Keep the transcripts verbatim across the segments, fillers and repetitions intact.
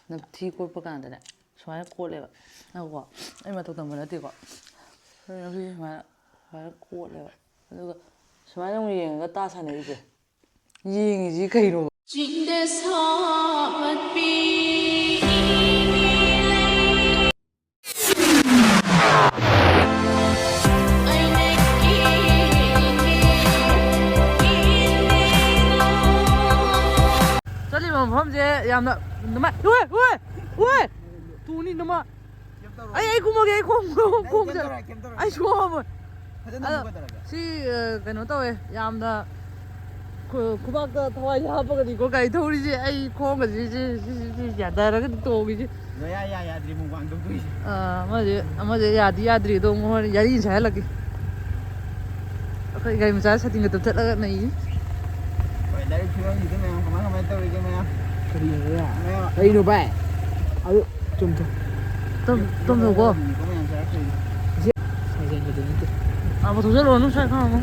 ꯅꯝꯊꯤ ꯀꯣꯠꯄ ꯀꯥꯟꯗꯅꯦ ꯁꯨꯃꯥꯏꯅ ꯀꯣꯠꯂꯦꯕ꯫ ꯉꯥꯏꯈꯣꯀꯣ, ꯑꯩ ꯃꯇꯧ ꯇꯝꯕ ꯅꯠꯇꯦꯀꯣ꯫ ꯁꯨꯃꯥꯏꯅ, ꯁꯨꯃꯥꯏꯅ ꯀꯣꯠꯂꯦꯕ꯫ ꯑꯗꯨꯒ ꯁꯨꯃꯥꯏꯅ ꯑꯃꯨꯛ ꯌꯦꯡꯉꯒ ꯇꯥ ꯁꯥꯟꯅꯔꯤꯁꯦ꯫ ꯌꯦꯡꯉꯤꯁꯤ ꯀꯩꯅꯣ? ꯆꯤꯡꯗ ꯁꯥꯒꯠꯄꯤ ꯏꯃꯤ ꯂꯩ꯫ ꯆꯠꯂꯤꯕ ꯃꯐꯝꯁꯦ ꯌꯥꯝꯅ ꯅꯨꯡꯉꯥꯏ꯫ ꯎꯏ, ꯎꯏ, ꯎꯏ! ꯇꯨꯅꯤ ꯅꯃ꯫ ꯑꯩ, ꯑꯩ ꯀꯨꯝꯃꯒꯦ, ꯑꯩ ꯈꯣꯡ, ꯈꯣꯡ, ꯈꯣꯡ ꯆꯠ-, ꯑꯩ ꯁꯣꯛꯑꯝꯃꯣꯏ꯫ ꯐꯖꯅ ꯑꯗꯣ ꯑꯃꯨꯛꯀ ꯇꯧꯔꯒꯦ꯫ ꯁꯤ, ꯑ, ꯀꯩꯅꯣ ꯇꯧꯋꯦ, ꯌꯥꯝꯅ ꯈꯨ-, ꯈꯨꯕꯥꯛꯇ ꯊꯋꯥꯏꯁꯦ ꯍꯥꯞꯄꯒꯅꯤꯀꯣ ꯒꯥꯔꯤ ꯊꯧꯔꯤꯁꯦ꯫ ꯑꯩ ꯈꯣꯡꯒꯁꯦ ꯁꯤ, ꯁꯤ, ꯁꯤ, ꯁꯤ ꯌꯥꯟꯊꯔꯒꯗꯤ ꯇꯣꯡꯉꯤꯁꯦ꯫ ꯌꯥ, ꯌꯥ, ꯌꯥ, ꯌꯥꯗ꯭ꯔꯤ, ꯃꯨꯛꯕꯥꯡ ꯇꯧꯗꯣꯏꯁꯦ꯫ ꯑꯥ, ꯑꯃꯁꯦ, ꯑꯃꯁꯦ ꯌꯥꯗꯤ ꯌꯥꯗ꯭ꯔꯤ, ꯑꯗꯣ ꯑꯃꯨꯛ ꯍꯣꯔꯦꯟ ꯌꯥꯔꯤ ꯁꯥꯏꯍꯜꯂꯛꯀꯦ꯫ ꯑꯩꯈꯣꯏ ꯒꯥꯔꯤ ꯃꯆꯥ ꯁꯥꯇꯤꯟꯒ ꯇꯨꯞꯊꯠꯂꯒ ꯅꯩ꯫ ꯍꯣꯏ, ꯂꯥꯏꯔꯤꯛ ꯐꯤꯕꯝꯁꯤꯗ ꯃꯌꯥꯝ ꯀꯃꯥꯏ, ꯀꯃꯥꯏꯅ ꯇꯧꯔꯤꯒꯦ ꯃꯌꯥꯝ? ꯀꯔꯤꯅꯣ ꯚꯥꯏ? ꯃꯌꯥꯝ꯫ ꯀꯔꯤꯅꯣ ꯚꯥꯏ? ꯑꯗꯨ ꯆꯨꯝ ꯆꯨꯝ꯫ ꯇꯨꯝ, ꯇꯨꯝ ꯊꯣꯛꯀꯣ꯫ ꯃꯌꯥꯝ ꯆꯥꯔꯛꯇꯣꯏꯅꯤ꯫ ꯑꯁꯤ ꯁꯥꯏꯖꯦꯟꯒꯗꯤ ꯅꯠꯇꯦ꯫ ꯑꯥ, ꯄꯨꯊꯣꯛꯆꯜꯂꯣ, ꯅꯪ ꯁ꯭ꯋꯥꯏ ꯈꯪꯉꯝꯃꯣ꯫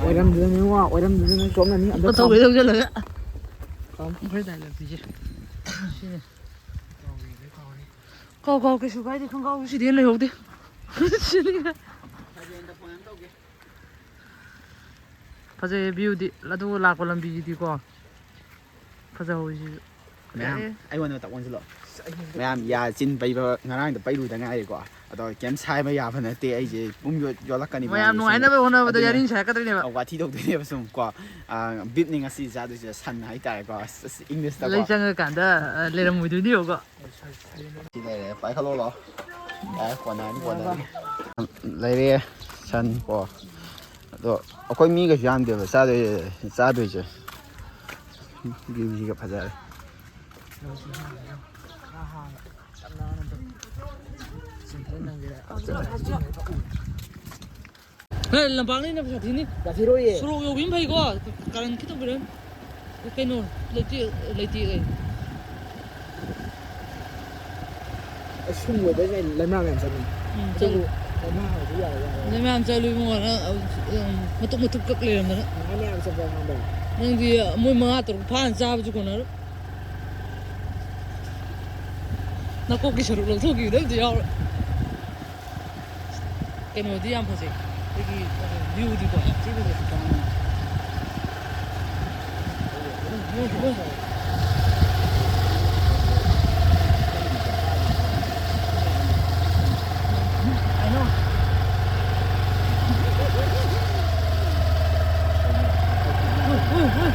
ꯑꯣꯏꯔꯝꯗꯅ ꯅꯪ ꯆꯣꯞꯅꯅꯤ꯫ ꯑꯝꯇ ꯇꯧꯒꯦ ꯈꯥꯝꯃꯨ꯫ ꯇꯧꯁꯜꯂꯒ꯫ ꯈꯥꯝꯃꯨ꯫ ꯑꯩꯈꯣꯏ ꯗꯥꯏꯂꯣꯛꯁꯤꯁꯦ ꯁꯤꯅꯦ꯫ ꯀꯥꯎ, ꯀꯥꯎ, ꯀꯩꯁꯨ ꯀꯥꯏꯗꯦ, ꯈꯣꯡꯒ꯭ꯔꯥꯎꯁꯤꯗꯤ ꯍꯦꯟꯅ ꯂꯩꯍꯧꯗꯦ꯫ ꯐꯖꯩꯌꯦ viewꯗꯤ, ꯑꯗꯨꯒ ꯂꯥꯛꯄ ꯂꯝꯕꯤꯁꯤꯗꯤꯀꯣ ꯐꯖꯍꯧꯔꯤꯁꯤꯁꯨ꯫ ꯃꯌꯥꯝ, ꯐꯖꯩꯌꯦ꯫ ꯑꯩꯉꯣꯟꯗ ꯇꯛ ꯑꯣꯟꯁꯤꯜꯂꯣ꯫ ꯃꯌꯥꯝ, ꯌꯥ ꯆꯤꯟ ꯄꯩꯕ ꯉꯔꯥꯡꯗ ꯄꯩꯔꯨꯗ ꯉꯥꯏꯔꯤꯀꯣ꯫ ꯑꯗꯣ ꯀꯩꯝ ꯁꯥꯏꯕ ꯌꯥꯕ ꯅꯠꯇꯦ, ꯑꯩꯁꯦ ꯄꯨꯡ ꯌꯣ-, ꯌꯣꯜꯂꯛꯀꯅꯤ ꯃꯌꯥꯝ ꯃꯌꯥꯝꯒꯤ ꯅꯨꯡꯉꯥꯏꯅꯕ ꯁꯤꯟ-, ꯍꯣꯠꯅꯕꯗ ꯑꯗꯨꯅ ꯌꯥꯔꯤ ꯁꯥꯏꯔꯛꯀꯗꯣꯏꯅꯦꯕ꯫ ꯑ, ꯋꯥꯊꯤ ꯇꯧꯗꯣꯏꯅꯦꯕ ꯁꯨꯝ ꯀꯣ꯫ ꯑ, beefꯅꯤ ꯉꯁꯤ ꯆꯥꯗꯣꯏꯁꯦ, ꯁꯟ ꯍꯥꯏꯇꯥꯔꯦꯀꯣ꯫ ꯑꯁ, ꯑꯁ, Englishꯇꯀꯣ꯫ ꯂꯩ ꯆꯪꯉꯀꯥꯟꯗ, ꯑ, ꯂꯩꯔꯝꯃꯣꯏꯗꯣꯏꯅꯦꯕꯀꯣ꯫ ꯁꯤ ꯂꯩꯔꯦ, ꯄꯥꯏꯈꯠꯂꯣ ꯂꯥꯛꯑꯣ꯫ ꯌꯥꯔꯦ, ꯀꯣꯟꯅꯔꯅꯤ, ꯀꯣꯟꯅꯔꯅꯤ꯫ ꯂꯩꯔꯦ, ꯁꯟ ꯀꯣ꯫ ꯑꯗꯣ ꯑꯩꯈꯣꯏ ꯃꯤ ꯀꯩꯁꯨ ꯌꯥꯝꯗꯦꯕ ꯆꯥꯗꯣꯏ-, ꯆꯥꯗꯣꯏꯁꯦ꯫ Viewꯁꯤꯒ ꯐꯖꯔꯦ꯫ ꯍꯦ, ꯂꯝꯄꯥꯛꯅ ꯍꯦꯟꯅ ꯄꯩꯁꯥ ꯊꯤꯅꯤ꯫ ꯌꯥꯊꯤꯔꯣꯏꯌꯦ꯫ ꯁꯣꯔꯣꯛ ꯌꯧꯕꯤꯅ ꯐꯩꯀꯣ꯫ ꯀꯥꯔꯟ ꯈꯤꯇꯪ ꯕꯤꯔꯝ꯫ ꯀꯩꯅꯣ? ꯂꯩꯇꯦ, ꯂꯩꯇꯦ ꯀꯩꯅꯣ? ꯑꯁ, ꯁꯨꯝ ꯑꯣꯏꯕꯩ ꯂꯩ-, ꯂꯩꯃꯥ ꯃꯌꯥꯝ ꯆꯠꯂꯤ꯫ ꯎꯝ, ꯑꯗꯨꯕꯨ ꯆꯠꯂꯤ꯫ ꯂꯩꯃꯥ ꯍꯧꯖꯤꯛ ꯌꯥꯔꯦ, ꯌꯥꯔꯦ꯫ ꯂꯩꯃꯥ ꯃꯌꯥꯝ ꯆꯠꯂꯨ ꯏꯕꯨꯡꯉꯣ, ꯅꯪ, ꯎꯝ, ꯃꯇꯨꯞ ꯃꯇꯨꯞ ꯀꯛ ꯂꯩꯔꯝꯗꯅ꯫ ꯂꯩꯃꯥ ꯃꯌꯥꯝ ꯆꯠꯄ ꯉꯥꯡꯕ꯫ ꯅꯪꯗꯤ ꯃꯣꯏ ꯃꯉꯥ ꯇꯔꯨꯛ ꯐꯥꯅ ꯆꯥꯕꯁꯨ ꯀꯣꯟꯅꯔꯣꯏ꯫ ꯅꯀꯣꯛꯀꯤ ꯁꯔꯨꯛ ꯂꯧꯊꯣꯛꯈꯤꯕꯗ ꯑꯝꯇ ꯌꯥꯎꯔ꯫ ꯀꯩꯅꯣꯗꯤ ꯌꯥꯝ ꯐꯖꯩ꯫ ꯑꯩꯈꯣꯏꯒꯤ, ꯑ, viewꯗꯤꯀꯣ ꯌꯥꯝ ꯊꯤ ꯐꯖꯩ꯫ ꯍꯣꯏ, ꯍꯣꯏ, ꯍꯣꯏ꯫ ꯍꯣꯏ, ꯍꯣꯏ, ꯍꯣꯏ, ꯍꯣꯏ,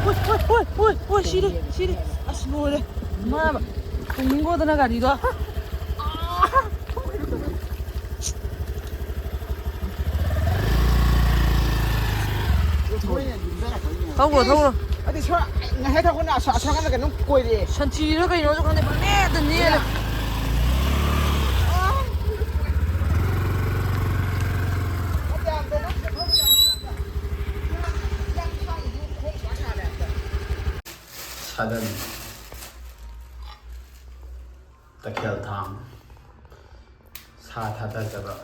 ꯍꯣꯏ, ꯍꯣꯏ, ꯍꯣꯏ, ꯍꯣꯏ, ꯍꯣꯏ, ꯁꯤꯔꯦ, ꯁꯤꯔꯦ꯫ ꯑꯁ, ꯂꯣꯏꯔꯦ꯫ ꯃꯥ ꯇꯣꯡꯅꯤꯡꯈꯣꯗꯅ ꯒꯥꯔꯤꯗꯣ꯫ ꯊꯧꯔꯣ, ꯊꯧꯔꯣ꯫ ꯑꯗꯨ ꯁꯣ-, ꯉꯁꯥꯏ ꯊꯧꯕꯅ ꯑꯁꯣ-, ꯑꯁꯣꯝ ꯅꯥꯀꯟꯗ ꯀꯩꯅꯣꯝ ꯀꯣꯏꯔꯛꯑꯦ꯫ ꯁꯟꯊꯤꯔ ꯀꯩꯅꯣꯁꯨ ꯈꯪꯗꯦ, ꯄꯪꯅꯦꯠꯇ ꯅꯦꯠꯂꯦ꯫ ꯁꯥꯗꯟ, ꯇꯈꯦꯜ ꯊꯥꯡ, ꯁꯥ ꯊꯥꯗꯖꯕ꯫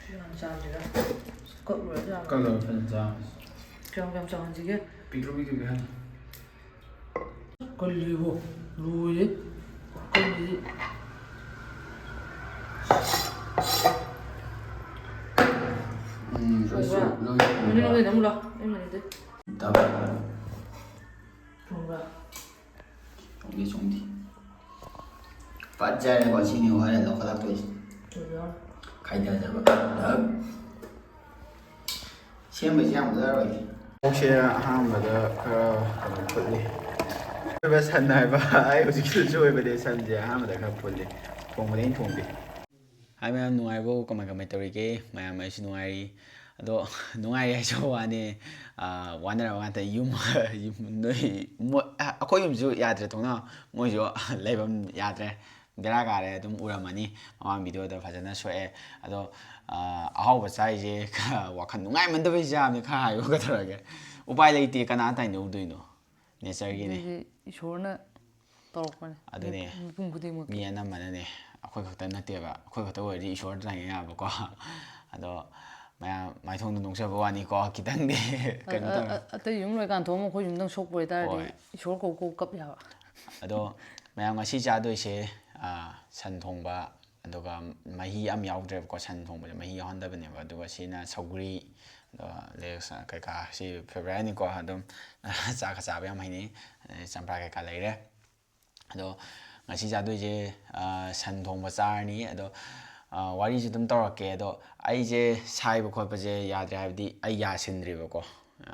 ꯁꯤ ꯍꯥꯟꯅ ꯆꯥꯁꯤꯔꯥ? ꯀꯛꯂꯣꯏꯔ ꯆꯥꯕ? ꯀꯛꯂꯣꯏꯔ ꯐꯖꯅ ꯆꯥꯕ꯫ ꯀꯌꯥꯝ ꯀꯌꯥꯝ ꯆꯥꯎꯍꯟꯁꯤꯒꯦ? ꯄꯤꯛꯇ꯭ꯔꯨ ꯄꯤꯛꯇ꯭ꯔꯨ ꯄꯤꯛꯍꯟ꯫ ꯀꯜꯂꯤꯕꯣ, ꯂꯣꯏꯔꯦ꯫ ꯀꯜꯂꯤ꯫ ꯎꯝ, ꯂꯣꯏꯁꯨ-, ꯂꯣꯏ ꯃꯅꯤꯡꯂꯣꯝꯗꯩ ꯑꯃꯨꯛ ꯂꯥꯎ꯫ ꯑꯩ ꯃꯅꯤꯡꯗꯩ꯫ ꯗꯕꯜ꯫ ꯆꯨꯝꯕ꯭ꯔꯥ? ꯆꯨꯝꯗꯤ ꯆꯨꯝꯗꯤ꯫ ꯐꯖꯔꯦꯀꯣ, ꯁꯤꯅꯤ ꯍꯣꯔꯦꯟ ꯂꯧꯈꯠꯂꯛꯇꯣꯏꯁꯦ꯫ ꯆꯨꯝꯕ꯭ꯔꯥ? ꯈꯥꯏꯗꯖꯕ꯫ ꯗꯕ꯫ ꯁꯦꯝꯕꯁꯤ ꯌꯥꯝ ꯋꯥꯔꯣꯏ꯫ ꯑꯣꯛꯁꯦ ꯑꯍꯥꯟꯕꯗ ꯈꯔ ꯀꯩꯅꯣ ꯐꯨꯠꯂꯤ꯫ ꯑꯣꯏꯕ ꯁꯟ ꯍꯥꯏꯕ, ꯑꯩ ꯍꯧꯖꯤꯛꯀꯤꯗꯨꯁꯨ ꯑꯣꯏꯕꯅꯦ, ꯁꯟꯁꯦ ꯑꯍꯥꯟꯕꯗ ꯈꯔ ꯐꯨꯠꯂꯤ꯫ ꯊꯣꯡꯕꯗꯤ ꯑꯩꯅ ꯊꯣꯡꯗꯦ꯫ ꯍꯥꯏ ꯃꯌꯥꯝ, ꯅꯨꯡꯉꯥꯏꯔꯤꯕꯣ? ꯀꯃꯥꯏ ꯀꯃꯥꯏ ꯇꯧꯔꯤꯒꯦ? ꯃꯌꯥꯝ ꯑꯩꯁꯨ ꯅꯨꯡꯉꯥꯏꯔꯤ꯫ ꯑꯗꯣ ꯅꯨꯡꯉꯥꯏꯔꯤ ꯍꯥꯏꯁꯨ ꯋꯥꯅꯤ, ꯑꯥ, ꯋꯥꯅꯔꯕ ꯉꯥꯛꯇ꯫ ꯌꯨꯝ, ꯌꯨꯝ, ꯅꯣꯏ, ꯃꯣꯏ, ꯑꯩꯈꯣꯏ ꯌꯨꯝꯁꯨ ꯌꯥꯗ꯭ꯔꯦ ꯊꯣꯡꯅꯥꯎ, ꯃꯣꯏꯁꯨ ꯂꯩꯐꯝ ꯌꯥꯗ꯭ꯔꯦ꯫ ꯕꯦꯔꯥ ꯀꯥꯔꯦ꯫ ꯑꯗꯨꯝ ꯎꯔꯝꯃꯅꯤ ꯃꯃꯥꯡ videoꯗ ꯐꯖꯅ ꯁꯣꯛꯑꯦ꯫ ꯑꯗꯣ, ꯑꯥ, ꯑꯍꯥꯎꯕ ꯆꯥꯏꯁꯦ ꯋꯥꯈꯜ ꯅꯨꯡꯉꯥꯏꯃꯟꯗꯕꯩ ꯆꯥꯕꯅꯤ꯫ ꯈꯔ ꯍꯥꯏꯌꯨ, ꯀꯩꯗꯧꯔꯒꯦ? ꯎꯄꯥꯏ ꯂꯩꯇꯦ, ꯀꯅꯥ ꯇꯥꯏꯅꯧꯗꯣꯏꯅꯣ? Natureꯒꯤꯅꯤ꯫ ꯑꯗꯨꯗꯤ ꯏꯁꯣꯔꯅ ꯇꯧꯔꯛꯄꯅꯦ꯫ ꯑꯗꯨꯅꯦ꯫ ꯃꯤꯄꯨꯝ ꯈꯨꯗꯤꯡꯃꯛꯀꯤ꯫ ꯃꯤ ꯑꯅꯝꯕꯅꯅꯦ, ꯑꯩꯈꯣꯏ ꯈꯛꯇ ꯅꯠꯇꯦꯕ, ꯑꯩꯈꯣꯏ ꯈꯛꯇ ꯑꯣꯏꯔꯗꯤ ꯏꯁꯣꯔꯗ ꯇꯥꯏꯅ ꯌꯥꯕꯀꯣ꯫ ꯑꯗꯣ ꯃꯌꯥꯝ ꯃꯥꯏꯊꯣꯡꯗ ꯅꯣꯛꯆꯕ ꯋꯥꯅꯤꯀꯣ, ꯈꯤꯇꯪꯗꯤ ꯀꯩꯅꯣ ꯇꯧꯋꯦ꯫ ꯑ-, ꯑꯇꯩ ꯌꯨꯝ ꯂꯣꯏꯀꯥꯟ ꯊꯣꯛꯑꯝꯃ ꯑꯩꯈꯣꯏ ꯌꯨꯝꯗꯪ ꯁꯣꯛꯄ ꯑꯣꯏꯇꯥꯔꯗꯤ ꯍꯣꯏ꯫ ꯏꯁꯣꯔ ꯀꯧ ꯀꯧ ꯀꯞ ꯌꯥꯕ꯫ ꯑꯗꯣ ꯃꯌꯥꯝ ꯉꯁꯤ ꯆꯥꯗꯣꯏꯁꯦ, ꯑ, ꯁꯟ ꯊꯣꯡꯕ, ꯑꯗꯨꯒ ꯃꯍꯤ ꯌꯥꯝ ꯌꯥꯎꯗ꯭ꯔꯦꯕꯀꯣ, ꯁꯟ ꯊꯣꯡꯕꯁꯦ ꯃꯍꯤ ꯌꯥꯎꯍꯟꯗꯕꯅꯦꯕ꯫ ꯑꯗꯨꯒ ꯁꯤꯅ ꯁꯧꯒ꯭ꯔꯤ, ꯑꯗꯨꯒ ꯂꯦꯛꯁ ꯀꯩꯀꯥ, ꯁꯤ favourite ꯅꯤꯀꯣ, ꯑꯗꯨꯝ ꯆꯥꯛꯀ ꯆꯥꯕ ꯌꯥꯝ ꯍꯩꯅꯩ꯫ ꯑꯗꯩ ꯆꯝꯄ꯭ꯔꯥ ꯀꯩꯀꯥ ꯂꯩꯔꯦ꯫ ꯑꯗꯣ ꯉꯁꯤ ꯆꯥꯗꯣꯏꯁꯦ, ꯑ, ꯁꯟ ꯊꯣꯡꯕ ꯆꯥꯔꯅꯤ꯫ ꯑꯗꯣ, ꯑ, ꯋꯥꯔꯤꯁꯨ ꯑꯗꯨꯝ ꯇꯧꯔꯛꯀꯦ꯫ ꯑꯗꯣ ꯑꯩꯁꯦ ꯁꯥꯏꯕ ꯈꯣꯠꯄꯁꯦ ꯌꯥꯗ꯭ꯔꯦ, ꯍꯥꯏꯕꯗꯤ ꯑꯩ ꯌꯥꯁꯤꯟꯗ꯭ꯔꯤꯕꯀꯣ꯫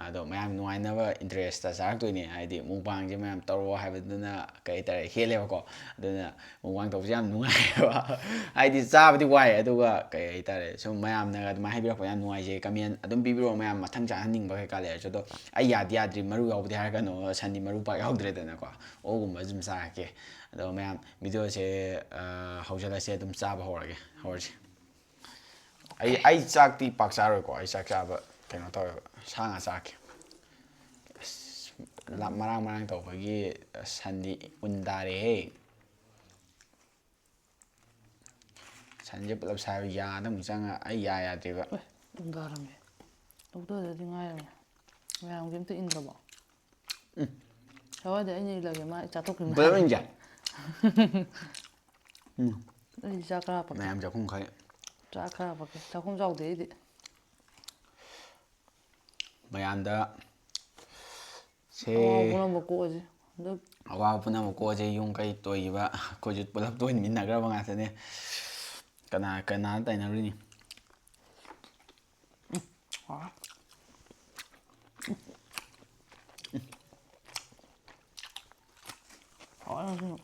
ꯑꯗꯣ ꯃꯌꯥꯝ ꯅꯨꯡꯉꯥꯏꯅꯕ interest ꯇ ꯆꯥꯔꯛꯇꯣꯏꯅꯦ꯫ ꯍꯥꯏꯗꯤ mukbang ꯁꯦ ꯃꯌꯥꯝ ꯇꯧꯔꯛꯑꯣ ꯍꯥꯏꯕꯗꯨꯅ ꯀꯩ ꯍꯥꯏꯇꯥꯔꯦ, ꯍꯦꯜꯂꯦꯕꯀꯣ꯫ ꯑꯗꯨꯅ mukbang ꯇꯧꯕꯁꯦ ꯌꯥꯝ ꯅꯨꯡꯉꯥꯏꯌꯦꯕ꯫ ꯍꯥꯏꯗꯤ ꯆꯥꯕꯗꯤ ꯋꯥꯏ, ꯑꯗꯨꯒ ꯀꯩ ꯍꯥꯏꯇꯥꯔꯦ, ꯁꯨꯝ ꯃꯌꯥꯝꯅꯒ ꯑꯗꯨꯃꯥꯏꯅ ꯍꯥꯏꯕꯤꯔꯛꯄ ꯌꯥꯝ ꯅꯨꯡꯉꯥꯏꯖꯩ꯫ Comment ꯑꯗꯨꯝ ꯄꯤꯕꯤꯔꯛꯑꯣ ꯃꯌꯥꯝ, ꯃꯊꯪ ꯆꯥꯍꯟꯅꯤꯡꯕ ꯀꯩꯀꯥ ꯂꯩꯔꯁꯨ꯫ ꯑꯗꯣ ꯑꯩ ꯌꯥꯗꯤ ꯌꯥꯗ꯭ꯔꯤ, ꯃꯔꯨ ꯌꯥꯎꯕꯗꯤ ꯍꯥꯏꯔꯛꯀꯅꯣ, ꯁꯟꯗꯤ ꯃꯔꯨ ꯄꯥꯛ ꯌꯥꯎꯗ꯭ꯔꯦꯗꯅꯀꯣ꯫ ꯑꯣꯛꯒꯨꯝꯕ ꯑꯗꯨꯝ ꯆꯥꯔꯛꯀꯦ꯫ ꯑꯗꯣ ꯃꯌꯥꯝ video ꯁꯦ, ꯑ, ꯍꯧꯖꯤꯜꯂꯁꯦ, ꯑꯗꯨꯝ ꯆꯥꯕ ꯍꯧꯔꯒꯦ, ꯍꯧꯔꯁꯤ꯫ ꯑꯩ, ꯑꯩ ꯆꯥꯛꯇꯤ ꯄꯥꯛ ꯆꯥꯔꯣꯏꯀꯣ, ꯑꯩ ꯆꯥꯛ ꯆꯥꯕ ꯀꯩꯅꯣ ꯇꯧꯋꯦꯕ, ꯁꯥ ꯉꯥ ꯆꯥꯔꯛꯀꯦ꯫ ꯑꯁ, ꯂꯥ-, ꯃꯔꯥꯡ ꯃꯔꯥꯡ ꯇꯧꯕꯒꯤ ꯁꯟꯗꯤ ꯎꯟ ꯇꯥꯔꯦꯍꯦ꯫ ꯁꯟꯁꯦ ꯄꯨꯂꯞ ꯁꯥꯏꯕ, ꯌꯥꯗ ꯑꯃꯨꯛ ꯆꯪꯉ ꯑꯩ ꯌꯥ ꯌꯥꯗ꯭ꯔꯤꯕ꯫ ꯑꯦ, ꯎꯟꯊꯔꯝꯃꯦ꯫ ꯂꯧꯊꯗꯗꯤ ꯉꯥꯏꯔꯝꯃꯦ꯫ ꯃꯌꯥꯝꯒꯤ ꯑꯝꯇ ꯏꯟꯗ꯭ꯔꯕꯣ? ꯎꯝ꯫ ꯁꯋꯥꯏꯗ ꯑꯩꯅ ꯏꯜꯂꯒꯦ, ꯃꯥ ꯆꯥꯊꯣꯛꯈꯤꯕꯅꯤ꯫ ꯄꯨꯂꯞ ꯏꯟꯁꯦ꯫ ꯎꯝ꯫ ꯑꯩꯗꯤ ꯆꯥꯛ ꯈꯔ ꯍꯥꯞꯄꯛꯀꯦ꯫ ꯃꯌꯥꯝ ꯆꯥꯛꯈꯨꯝ ꯈꯔ꯫ ꯆꯥꯛ ꯈꯔ ꯍꯥꯞꯄꯛꯀꯦ꯫ ꯆꯥꯛꯈꯨꯝ ꯆꯥꯎꯗꯦ ꯑꯩꯗꯤ꯫ ꯃꯌꯥꯝꯗ ꯁꯦ꯫ ꯑꯋꯥꯕ ꯄꯨꯝꯅꯃꯛ ꯀꯣꯛꯑꯁꯤ꯫ ꯑꯗꯨ ꯑꯋꯥꯕ ꯄꯨꯝꯅꯃꯛ ꯀꯣꯛꯑꯁꯦ, ꯌꯨꯝ ꯀꯩ ꯇꯣꯏꯈꯤꯕ ꯑꯩꯈꯣꯏꯁꯨ ꯄꯨꯂꯞ ꯇꯣꯏꯃꯤꯟꯅꯈ꯭ꯔꯕ ꯉꯥꯛꯇꯅꯦ꯫ ꯀꯅꯥ ꯀꯅꯥ ꯇꯥꯏꯅꯔꯨꯅꯤ? ꯍꯥꯎꯔꯦ꯫ ꯍꯥꯎꯔꯦ ꯉꯁꯤ꯫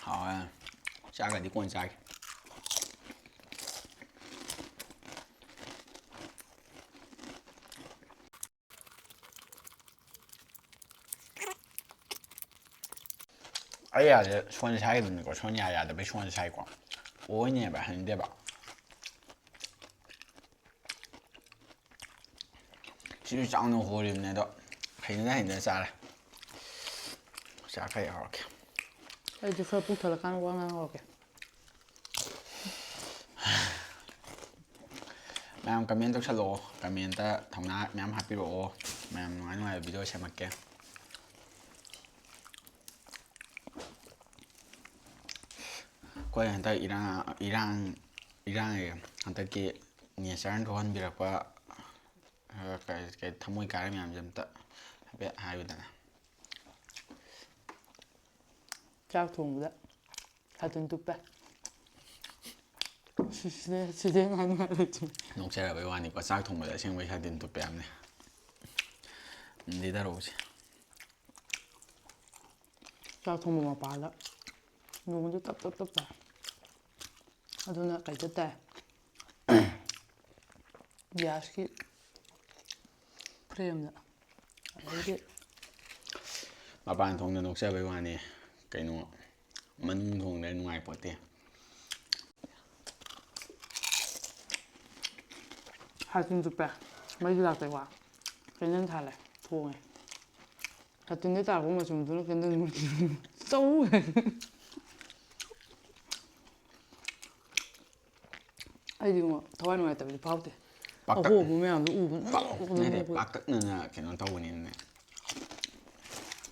ꯍꯥꯎꯋꯦ꯫ ꯆꯥꯛꯀꯗꯤ ꯀꯣꯟꯅ ꯆꯥꯒꯦ꯫ ꯑꯩ ꯌꯥꯁꯦ ꯁꯣꯟ ꯁꯥꯏꯗꯨꯅꯤꯀꯣ, ꯁꯣꯟ ꯌꯥ ꯌꯥꯗꯕꯩ ꯁꯣꯟ ꯁꯥꯏꯀꯣ꯫ ꯑꯣꯏꯅꯦꯕ, ꯍꯩꯅꯗꯦꯕ꯫ ꯁꯤꯁꯨ ꯆꯥꯎꯅ ꯍꯣꯔꯤꯕꯅꯦ, ꯑꯗꯣ ꯍꯩꯅꯗ ꯍꯩꯅꯗ ꯆꯥꯔꯦ꯫ ꯆꯥꯛ ꯈꯔ ꯌꯥꯎꯔꯛꯀꯦ꯫ ꯑꯩꯗꯤ ꯈꯔ ꯄꯨꯛ ꯊꯜꯂꯀꯥꯟꯗ ꯋꯥ ꯉꯥꯡꯍꯧꯔꯒꯦ꯫ ꯃꯌꯥꯝ comment ꯇꯧꯁꯜꯂꯛꯑꯣ, commentꯇ ꯊꯧꯅꯥ ꯃꯌꯥꯝ ꯍꯥꯞꯄꯤꯔꯛꯑꯣ꯫ ꯃꯌꯥꯝ ꯅꯨꯡꯉꯥꯏ ꯅꯨꯡꯉꯥꯏꯕ video ꯁꯦꯝꯃꯛꯀꯦ꯫ ꯑꯩꯈꯣꯏ ꯍꯟꯗꯛ ꯏꯔꯥꯡ ꯏꯔꯥꯡ ꯏꯔꯥꯡ ꯍꯟꯗꯛꯀꯤ natureꯅ ꯊꯣꯛꯍꯟꯕꯤꯔꯛꯄ, ꯑ, ꯀꯩ- ꯀꯩ ꯊꯃꯣꯏ ꯀꯥꯏꯔ ꯃꯌꯥꯝꯁꯦ ꯑꯝꯇ ꯍꯥꯏꯐꯦꯠ ꯍꯥꯏꯌꯨꯗꯅ꯫ ꯆꯥꯛ ꯊꯣꯡꯕꯗ ꯁꯥꯇꯤꯟ ꯇꯨꯞꯄꯦ꯫ ꯁꯤꯗꯩ ꯁꯤꯗꯩ ꯍꯦꯟꯅ ꯍꯥꯏꯅꯤꯡꯉꯥꯏ ꯂꯩꯇꯦ꯫ ꯅꯣꯛꯆꯔꯕꯩ ꯋꯥꯅꯤꯀꯣ, ꯆꯥꯛ ꯊꯣꯡꯕꯗ ꯑꯁꯦꯡꯕꯩ ꯁꯥꯇꯤꯟ ꯇꯨꯞꯄꯦ ꯍꯥꯏꯕꯅꯦ꯫ ꯂꯤꯗꯔꯛꯎꯁꯦ꯫ ꯆꯥꯛ ꯊꯣꯡꯕ ꯃꯄꯥꯗ ꯅꯣꯡꯁꯦ ꯇꯞ ꯇꯞ ꯇꯞ ꯇꯥꯏ꯫ ꯑꯗꯨꯅ ꯀꯩꯗ ꯇꯥꯏ? Gasꯀꯤ flameꯗ꯫ ꯑꯗꯩꯗꯤ ꯃꯄꯥꯟ ꯊꯣꯡꯗ ꯅꯣꯛꯆꯕꯩ ꯋꯥꯅꯤ, ꯀꯩꯅꯣ, ꯃꯅꯨꯡ ꯊꯣꯡꯗ ꯅꯨꯡꯉꯥꯏꯄꯣꯠꯇꯦ꯫ ꯁꯥꯇꯤꯟ ꯇꯨꯞꯄꯦ꯫ ꯃꯩꯁꯨ ꯂꯥꯛꯇꯦꯀꯣ꯫ Candle ꯊꯥꯜꯂꯦ꯫ ꯊꯣꯡꯉꯦ꯫ ꯁꯥꯇꯤꯟꯗꯩ ꯇꯥꯔꯛꯄ ꯃꯆꯨꯝꯗꯨꯅ candle ꯆꯧ꯫ ꯑꯩꯗꯤꯉꯣ ꯊꯋꯥꯏ ꯅꯨꯡꯉꯥꯏꯇꯕꯗꯤ ꯐꯥꯎꯗꯦ꯫ ꯄꯥꯛꯇꯛ- ꯑꯍꯣꯕ ꯃꯌꯥꯝꯗꯣ ꯎꯕ ꯅꯠꯇꯦ, ꯄꯥꯛꯇꯛꯅꯅ ꯀꯩꯅꯣ ꯇꯧꯕꯅꯤꯅꯅꯦ꯫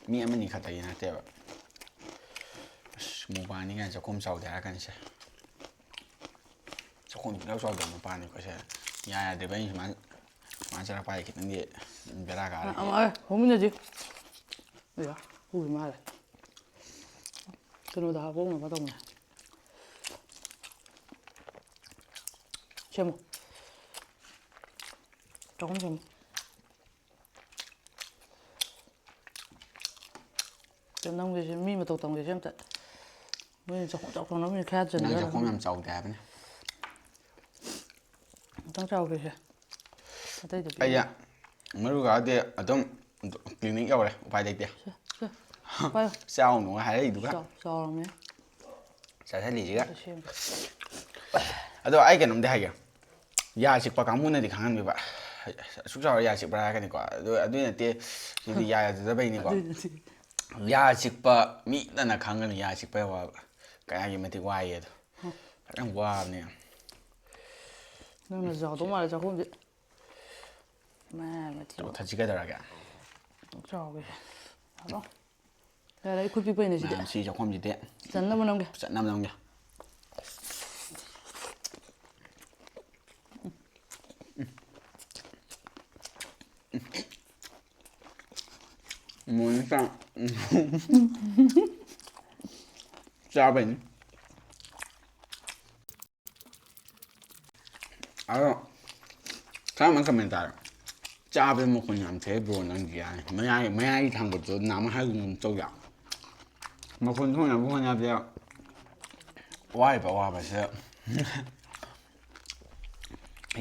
ꯃꯤ ꯑꯃꯅꯤ ꯈꯛꯇꯒꯤ ꯅꯠꯇꯦꯕ꯫ ꯑꯁ, mukbangꯅꯤ ꯀꯥꯏꯅ ꯆꯥꯛꯈꯨꯝ ꯆꯥꯎꯗꯦ ꯍꯥꯏꯔꯛꯀꯅꯤꯁꯦ꯫ ꯆꯥꯛꯈꯨꯝ ꯈꯤꯇꯪ ꯆꯥꯎꯗꯕ ꯃꯄꯥꯅꯤꯀꯣ ꯁꯦ꯫ ꯌꯥ ꯌꯥꯗꯦꯕ ꯑꯩꯅ ꯁꯨꯃꯥꯏꯅ ꯁꯨꯃꯥꯏꯅ ꯆꯠꯂꯛꯄ ꯍꯥꯏꯁꯦ ꯈꯤꯇꯪꯗꯤ ꯕꯦꯔꯥ ꯀꯥꯔꯦ꯫ ꯑꯃ ꯍꯧꯃꯤꯟꯅꯁꯤ꯫ ꯑꯌꯥ, ꯎꯏ ꯃꯥꯜꯂꯦ꯫ ꯀꯩꯅꯣꯗ ꯍꯥꯞꯄꯧꯅꯕ ꯇꯧꯅꯦ꯫ ꯁꯦꯝꯃꯣ꯫ ꯆꯥꯛꯈꯨꯝ ꯁꯦꯝꯃꯣ꯫ ꯅꯪꯒꯤꯁꯦ ꯃꯤ ꯃꯇꯧ ꯇꯝꯒꯦꯁꯦ ꯑꯝꯇ꯫ ꯃꯣꯏꯅ ꯆꯥꯛꯈꯨꯝ ꯆꯥꯎ ꯆꯥꯎꯅ ꯃꯤ ꯈꯔ ꯅꯪ ꯆꯟꯖꯔꯒ꯫ ꯆꯥꯛꯈꯨꯝ ꯌꯥꯝ ꯆꯥꯎꯗꯦ ꯍꯥꯏꯕꯅꯤ꯫ ꯑꯝꯇꯪ ꯆꯥꯎꯒꯦꯁꯦ꯫ ꯑꯇꯩꯗ ꯑꯩ ꯃꯔꯨ ꯀꯥꯗꯦ ꯑꯗꯨꯝ clinic ꯌꯧꯔꯦ, ꯎꯄꯥꯏ ꯂꯩꯇꯦ꯫ ꯁꯦ, ꯁꯦ꯫ ꯄꯥꯏꯌꯨ꯫ ꯆꯥꯎꯅꯨ ꯍꯥꯏꯔꯛꯏꯗꯨꯒ ꯆꯥꯎ-, ꯆꯥꯎꯔꯝꯃꯦ꯫ ꯆꯥꯁꯤꯜꯂꯤꯁꯤꯒ꯫ ꯁꯦꯝꯒꯦ꯫ ꯑꯗꯣ ꯑꯩ ꯀꯩꯅꯣꯝꯗꯤ ꯍꯥꯏꯒꯦ, ꯌꯥ ꯆꯤꯛꯄ ꯀꯥꯡꯕꯨꯅꯗꯤ ꯈꯪꯍꯟꯕꯤꯕ꯫ "ꯑꯁꯨꯛ ꯆꯥꯎꯔ ꯌꯥ ꯆꯤꯛꯄ꯭ꯔꯥ?" ꯍꯥꯏꯔꯛꯀꯅꯤꯀꯣ꯫ ꯑꯗꯨ ꯑꯗꯨꯏ ꯅꯠꯇꯦ, ꯁꯤꯗꯤ ꯌꯥ ꯌꯥꯖꯗꯕꯩꯅꯤꯀꯣ꯫ ꯑꯗꯨꯏ ꯅꯠꯇꯦ꯫ ꯌꯥ ꯆꯤꯛꯄ ꯃꯤꯇꯅ ꯈꯪꯒꯅꯤ, ꯌꯥ ꯆꯤꯛꯄꯩ ꯑꯋꯥꯕ ꯀꯌꯥꯒꯤ ꯃꯇꯤꯛ ꯋꯥꯏꯌꯦ ꯑꯗꯣ꯫ ꯐꯖꯅ ꯋꯥꯕꯅꯦ꯫ ꯅꯪꯅ ꯆꯥꯎꯗꯧ ꯃꯥꯜꯂꯦ ꯆꯥꯛꯈꯨꯝꯁꯦ꯫ ꯃꯥ ꯃꯊꯤ ꯆꯥꯎꯊꯠꯁꯤ ꯀꯩꯗꯧꯔꯒꯦ? ꯆꯥꯎꯒꯦ꯫ ꯍꯜꯂꯣ꯫ ꯌꯥꯔꯦ, ꯑꯩ ꯈꯨꯠ ꯄꯤꯛꯄꯩꯅꯦ ꯁꯤꯗꯤ꯫ ꯃꯌꯥꯝ ꯁꯤ ꯆꯥꯛꯈꯨꯝꯁꯤꯗꯤ ꯆꯟꯅꯕ ꯅꯝꯒꯦ꯫ ꯆꯠꯅꯕ ꯅꯝꯒꯦ꯫ ꯃꯣꯏꯅ ꯆꯥ-, ꯆꯥꯕꯩꯅꯤ꯫ ꯑꯗꯣ ꯈꯔ ꯑꯃ ꯀꯃꯦꯟ ꯇꯥꯔꯦ, "ꯆꯥꯕꯗ ꯃꯈꯣꯟ ꯌꯥꯝ ꯊꯣꯛꯑꯦ ꯕ꯭ꯔꯣ ꯅꯪꯗꯤ" ꯍꯥꯏ꯫ ꯃꯌꯥꯏ, ꯃꯌꯥꯏꯒꯤ ꯊꯥꯡꯕꯗꯣ ꯅꯍꯥꯟꯃꯨꯛ ꯍꯥꯏꯒꯨꯝ ꯇꯧ ꯌꯥ꯫ ꯃꯈꯣꯟ ꯊꯣꯛꯅꯕ ꯍꯣꯠꯅꯕꯗ ꯋꯥꯔꯤꯕ ꯑꯋꯥꯕꯁꯦ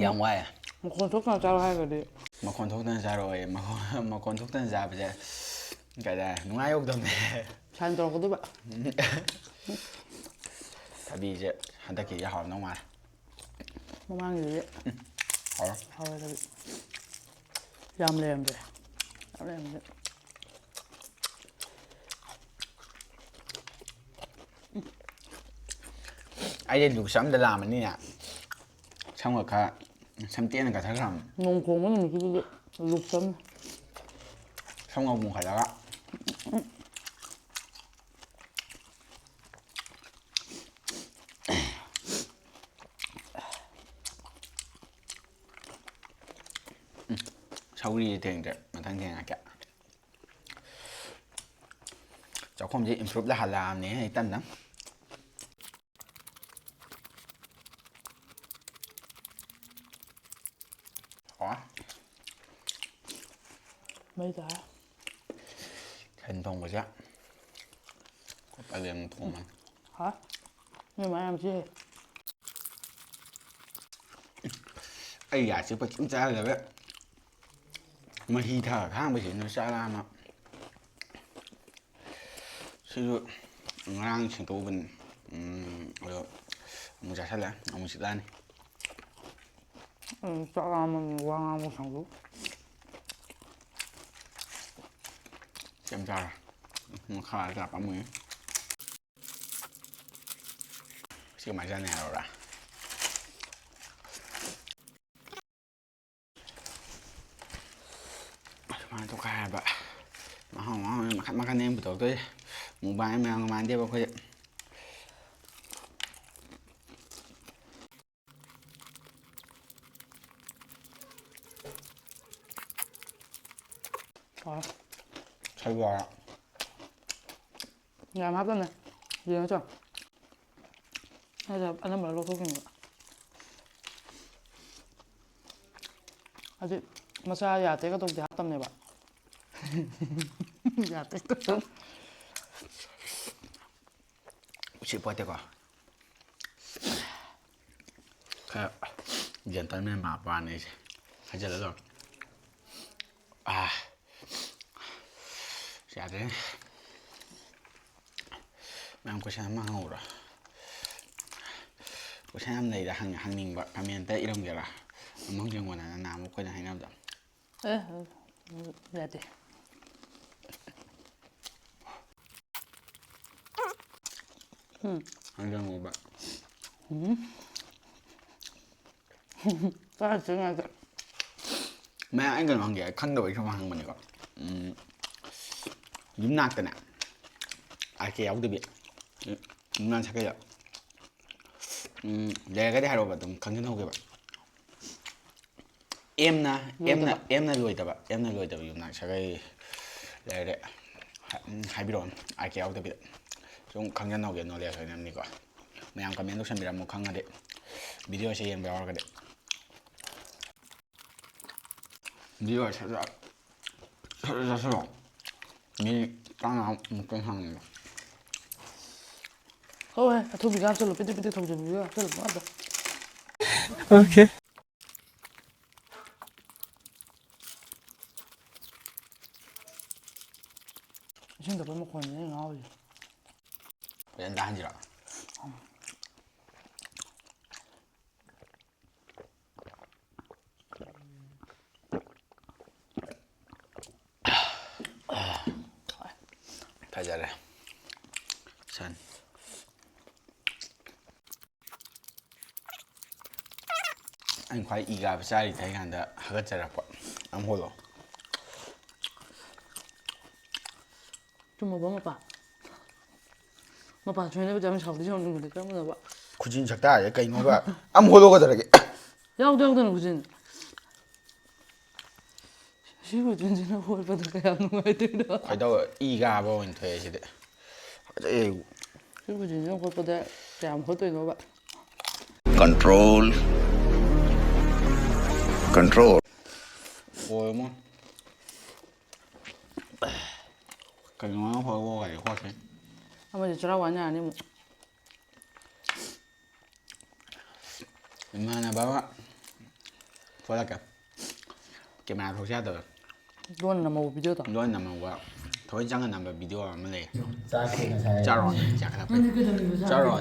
ꯌꯥꯝ ꯋꯥꯏꯑꯦ꯫ ꯃꯈꯣꯟ ꯊꯣꯛꯇꯅ ꯆꯥꯔꯣ ꯍꯥꯏꯔꯒꯗꯤ꯫ ꯃꯈꯣꯟ ꯊꯣꯛꯇꯅ ꯆꯥꯔꯛꯑꯣꯌꯦ꯫ ꯃꯈꯣꯟ, ꯃꯈꯣꯟ ꯊꯣꯛꯇꯅ ꯆꯥꯕꯁꯦ ꯀꯩ ꯍꯥꯏꯇꯥꯔꯦ, ꯅꯨꯡꯉꯥꯏ ꯌꯧꯗꯕꯅꯦ꯫ ꯁꯥꯏꯟ ꯇꯧꯔꯛꯀꯗꯣꯏꯕ꯫ ꯊꯕꯤꯁꯦ ꯍꯟꯗꯛꯀꯤꯗꯤ ꯍꯥꯎꯔꯝꯗꯧ ꯃꯥꯜꯂꯦ꯫ ꯃꯃꯥꯡꯒꯤꯗꯨꯗꯤ ꯍꯥꯎꯔꯦ꯫ ꯍꯥꯎꯔꯦ ꯊꯕꯤ꯫ ꯌꯥꯝ ꯂꯩꯔꯝꯗ꯭ꯔꯦ꯫ ꯌꯥꯝ ꯂꯩꯔꯝꯗ꯭ꯔꯦ꯫ ꯑꯩꯁꯦ ꯂꯨꯛꯁ ꯑꯝꯗ ꯂꯥꯛꯑꯃꯅꯤꯅꯦ꯫ ꯁꯝꯒ ꯈꯔ, ꯁꯝ ꯇꯦꯟꯅ ꯀꯛꯊꯠꯈ꯭ꯔꯕꯅꯤ꯫ ꯅꯣꯡ ꯈꯣꯡꯕ ꯅꯨꯃꯤꯠꯀꯤꯗꯨꯗꯤ ꯂꯨꯛꯁ ꯑꯃ꯫ ꯁꯝꯒ ꯄꯨꯡꯈꯠꯂꯒ꯫ ꯎꯝ, ꯁꯧꯒ꯭ꯔꯤꯁꯦ ꯊꯦꯡꯗ꯭ꯔꯦ, ꯃꯊꯪ ꯊꯦꯡꯉꯛꯀꯦ꯫ ꯆꯥꯛꯈꯨꯝꯁꯦ improve ꯂꯥꯛꯍꯜꯂꯛꯑꯕꯅꯦ ꯑꯩ ꯇꯞ ꯇꯞꯅ꯫ ꯍꯥꯎꯔꯦ꯫ ꯃꯩ ꯇꯥꯔꯦ꯫ ꯁꯟ ꯊꯣꯡꯕꯁꯦ ꯑꯩꯈꯣꯏ ꯄꯂꯦꯝꯅ ꯊꯣꯡꯕꯅꯤ꯫ ꯍꯥ? ꯅꯣꯏ ꯃꯥ ꯌꯥꯝ ꯆꯤꯛꯑꯦ꯫ ꯑꯩ ꯌꯥ ꯆꯤꯛꯄ ꯀꯩꯝ ꯆꯥꯗꯕ꯫ ꯃꯍꯤ ꯊꯛꯑ ꯈꯥꯡꯕꯁꯤꯅ ꯆꯥꯛ ꯂꯥꯝꯃ꯫ ꯁꯤꯁꯨ ꯉꯔꯥꯡ ꯁꯦꯡꯗꯣꯛꯎꯕꯅꯤ꯫ ꯎꯝ, ꯑꯗꯣ ꯑꯃꯨꯛ ꯆꯥꯁꯜꯂꯦ, ꯑꯃꯨꯛ ꯆꯤꯛꯂꯛꯑꯅꯤ꯫ ꯎꯝ, ꯆꯥꯛ ꯂꯥꯝꯃꯕꯅꯤ, ꯋꯥ ꯉꯥꯡꯕ ꯁꯪꯗꯦ꯫ ꯀꯩꯝ ꯆꯥꯔꯣꯏ꯫ ꯃꯈꯥ ꯆꯥꯛ ꯑꯃꯨꯛ ꯁꯤ ꯀꯃꯥꯏꯅ ꯆꯥꯅꯤ ꯍꯥꯏꯔꯣꯔꯥ? ꯁꯨꯃꯥꯏꯅ ꯇꯧꯈꯥꯏ ꯍꯥꯏꯕ꯫ ꯃꯍꯥꯎ ꯃꯍꯥꯎ ꯃꯈꯟ ꯃꯈꯟꯅꯦ ꯑꯩꯅ ꯄꯨꯊꯣꯛꯇꯣꯏꯁꯦ꯫ ꯃꯨꯛꯕꯥꯡ ꯃꯌꯥꯝꯒ ꯃꯥꯟꯗꯦꯕ ꯑꯩꯈꯣꯏ꯫ ꯍꯥꯎꯔꯦ꯫ ꯁꯜꯋꯥꯔ꯫ ꯌꯥꯝ ꯍꯥꯞꯄꯝꯃꯦ꯫ ꯌꯦꯡꯉꯣ ꯆꯣ꯫ ꯑꯩꯅ ꯑꯅꯝꯕ ꯂꯧꯊꯣꯛꯈꯤꯕ꯫ ꯍꯥꯏꯗꯤ ꯃꯆꯥ ꯌꯥ ꯇꯦꯛꯀ ꯇꯧꯕꯗꯤ ꯍꯥꯞꯇꯕꯅꯦꯕ꯫ ꯌꯥ ꯇꯦꯛꯀ ꯇꯧ-, ꯎꯁꯤꯠ ꯄꯣꯠꯇꯦꯀꯣ꯫ ꯈꯔ gentleman ꯃꯥꯟꯕ ꯋꯥꯅꯤ ꯑꯩꯁꯦ꯫ ꯍꯥꯏꯖꯜꯂ ꯂꯣꯏꯔꯦ꯫ ꯑꯥ꯫ ꯌꯥꯗ꯭ꯔꯦꯅꯦ꯫ ꯃꯌꯥꯝ question ꯑꯃ ꯍꯪꯍꯧꯔꯣ꯫ Question ꯌꯥꯝ ꯂꯩꯗ ꯍꯪ-, ꯍꯪꯅꯤꯡꯕ꯫ Comment ꯏꯔꯝꯒꯦꯔꯥ? ꯑꯃꯨꯛ ꯌꯦꯡꯉꯣꯗꯅ ꯅꯍꯥꯟꯃꯨꯛ ꯑꯩꯈꯣꯏꯅ ꯍꯥꯏꯅꯕꯗꯣ꯫ ꯑꯦ, ꯌꯥꯗꯦ꯫ ꯎꯝ꯫ ꯍꯪꯖꯪꯉꯨꯕ꯫ ꯎꯝ꯫ ꯆꯥꯔꯁꯤ ꯉꯥꯛꯇ꯫ ꯃꯌꯥꯝ, ꯑꯩ ꯀꯩꯅꯣ ꯍꯪꯒꯦ, ꯑꯩ ꯈꯪꯗꯕꯩ ꯁꯨꯝ ꯍꯪꯕꯅꯤꯀꯣ꯫ ꯎꯝ, ꯌꯨꯝꯅꯥꯛꯇꯅꯦ, ꯑꯥꯔ ꯀꯦ ꯌꯥꯎꯗꯕꯤ, ꯌꯨꯝꯅꯥꯛ ꯁꯥꯒꯩꯗ꯫ ꯎꯝ, ꯂꯩꯔꯒꯗꯤ ꯍꯥꯏꯔꯛꯑꯣꯕ, ꯑꯗꯨꯝ ꯈꯪꯖꯤꯟꯍꯧꯒꯦꯕ꯫ ꯑꯦꯝꯅ, ꯑꯦꯝꯅ, ꯂꯣꯏꯗꯕ꯫ ꯑꯦꯝꯅ ꯂꯣꯏꯗꯕ, ꯑꯦꯝꯅ ꯂꯣꯏꯗꯕ ꯌꯨꯝꯅꯥꯛ ꯁꯥꯒꯩ ꯂꯩꯔꯦ꯫ ꯍꯥꯏ-, ꯎꯝ, ꯍꯥꯏꯕꯤꯔꯛꯑꯣ, ꯑꯥꯔ ꯀꯦ ꯌꯥꯎꯗꯕꯤꯗ꯫ ꯁꯨꯝ ꯈꯪꯖꯟꯍꯧꯒꯦ, knowledge ꯑꯣꯏꯅꯕꯅꯤꯀꯣ꯫ ꯃꯌꯥꯝ comment ꯇꯧꯁꯟꯕꯤꯔꯝꯃꯨ ꯈꯪꯉꯗꯤ, video ꯁꯦ ꯌꯦꯡꯕ ꯌꯥꯎꯔꯒꯗꯤ꯫ Video ꯁꯠ ꯁꯠ, ꯁꯠ ꯁꯠ ꯆꯠꯁꯤꯜꯂꯣ꯫ ꯃꯤꯅꯤꯠ ꯇꯔꯥꯃꯉꯥꯃꯨꯛꯇꯪ ꯁꯥꯡꯉꯦꯕ꯫ ꯍꯣꯏ, ꯍꯣꯏ, ꯑꯊꯨꯕꯤꯗ ꯍꯥꯞꯆꯜꯂꯨ, ꯄꯤꯗꯤꯛ ꯄꯤꯗꯤꯛ ꯊꯧꯖꯤꯟꯕꯤꯌꯨ, ꯍꯥꯞꯆꯜꯂꯨ, ꯄꯪꯍꯥꯞꯇ꯫ Okay꯫ ꯏꯁꯤꯡ ꯊꯛꯄꯩ ꯃꯈꯣꯟꯁꯤꯅꯦ ꯑꯩꯅ ꯉꯥꯎꯔꯤꯁꯦ꯫ ꯐꯖꯅ ꯇꯥꯍꯟꯁꯤꯔꯣ? ꯑꯩꯅ ꯈ꯭ꯋꯥꯏ ꯏ ꯀꯥꯕ ꯆꯥꯔꯤ ꯊꯛꯏ ꯀꯥꯟꯗ ꯍꯥꯒꯠꯆꯔꯛꯄ꯫ ꯑꯃ ꯍꯣꯜꯂꯣ꯫ ꯆꯨꯝꯃꯕꯣ ꯃꯄꯥ? ꯃꯄꯥ ꯁꯣꯏꯅꯕꯗ ꯌꯥꯝ ꯁꯥꯎꯗꯤ ꯁꯥꯎꯅꯤꯡꯕꯗ ꯀꯔꯝꯕꯅꯣꯕ? ꯈꯨꯖꯤꯟ ꯁꯛꯇꯥꯁꯦ ꯀꯩꯅꯣꯕ? ꯑꯃ ꯍꯣꯜꯂꯣ ꯀꯗꯧꯔꯒꯦ? ꯌꯥꯎꯗ ꯌꯥꯎꯗꯅ ꯈꯨꯖꯤꯟ꯫ ꯁꯤ ꯈꯨꯖꯤꯟꯁꯤꯅ ꯍꯣꯠꯄꯗ ꯀꯌꯥꯝ ꯅꯨꯡꯉꯥꯏꯗꯣꯏꯅꯣ? ꯈꯣꯏꯗꯧ ꯏ ꯀꯥꯕ ꯑꯣꯏꯅ ꯊꯣꯛꯑꯦ ꯁꯤꯗꯤ꯫ ꯐꯖꯩ꯫ ꯁꯤ ꯈꯨꯖꯤꯟꯁꯤꯅ ꯍꯣꯠꯄꯗ ꯀꯌꯥꯝ ꯍꯣꯠꯇꯣꯏꯅꯣꯕ? Control. Control. ꯑꯣꯏꯃꯣ꯫ ꯀꯩꯅꯣ ꯍꯣꯏ ꯍꯣꯏ ꯍꯣꯏ ꯍꯣꯏ꯫ ꯑꯃꯗꯤ ꯆꯔꯥ ꯋꯥꯟ ꯌꯥꯔꯅꯤ ꯑꯃꯨꯛ꯫ ꯏꯃꯥꯟꯅꯕ ꯑꯃ ꯊꯣꯛꯂꯛꯀꯦ꯫ ꯀꯦꯃꯦꯔꯥ ꯊꯣꯛꯁꯤ ꯌꯥꯗꯕ꯫ ꯂꯣꯟ ꯅꯝꯍꯧꯕ ꯚꯤꯗꯤꯑꯣꯗꯣ꯫ ꯂꯣꯟ ꯅꯝꯍꯧꯕ꯫ ꯊꯑꯣꯏ ꯆꯪꯉ ꯅꯝꯕ ꯚꯤꯗꯤꯑꯣ ꯑꯃ ꯂꯩ꯫ ꯆꯥꯛꯁꯦ ꯉꯁꯥꯏ ꯆꯥꯔꯣ꯫ ꯆꯥꯛ ꯈꯔ ꯐꯩ꯫ ꯅꯪꯗꯤ ꯀꯩꯗꯧꯔꯤꯕ? ꯆꯥꯔꯣ꯫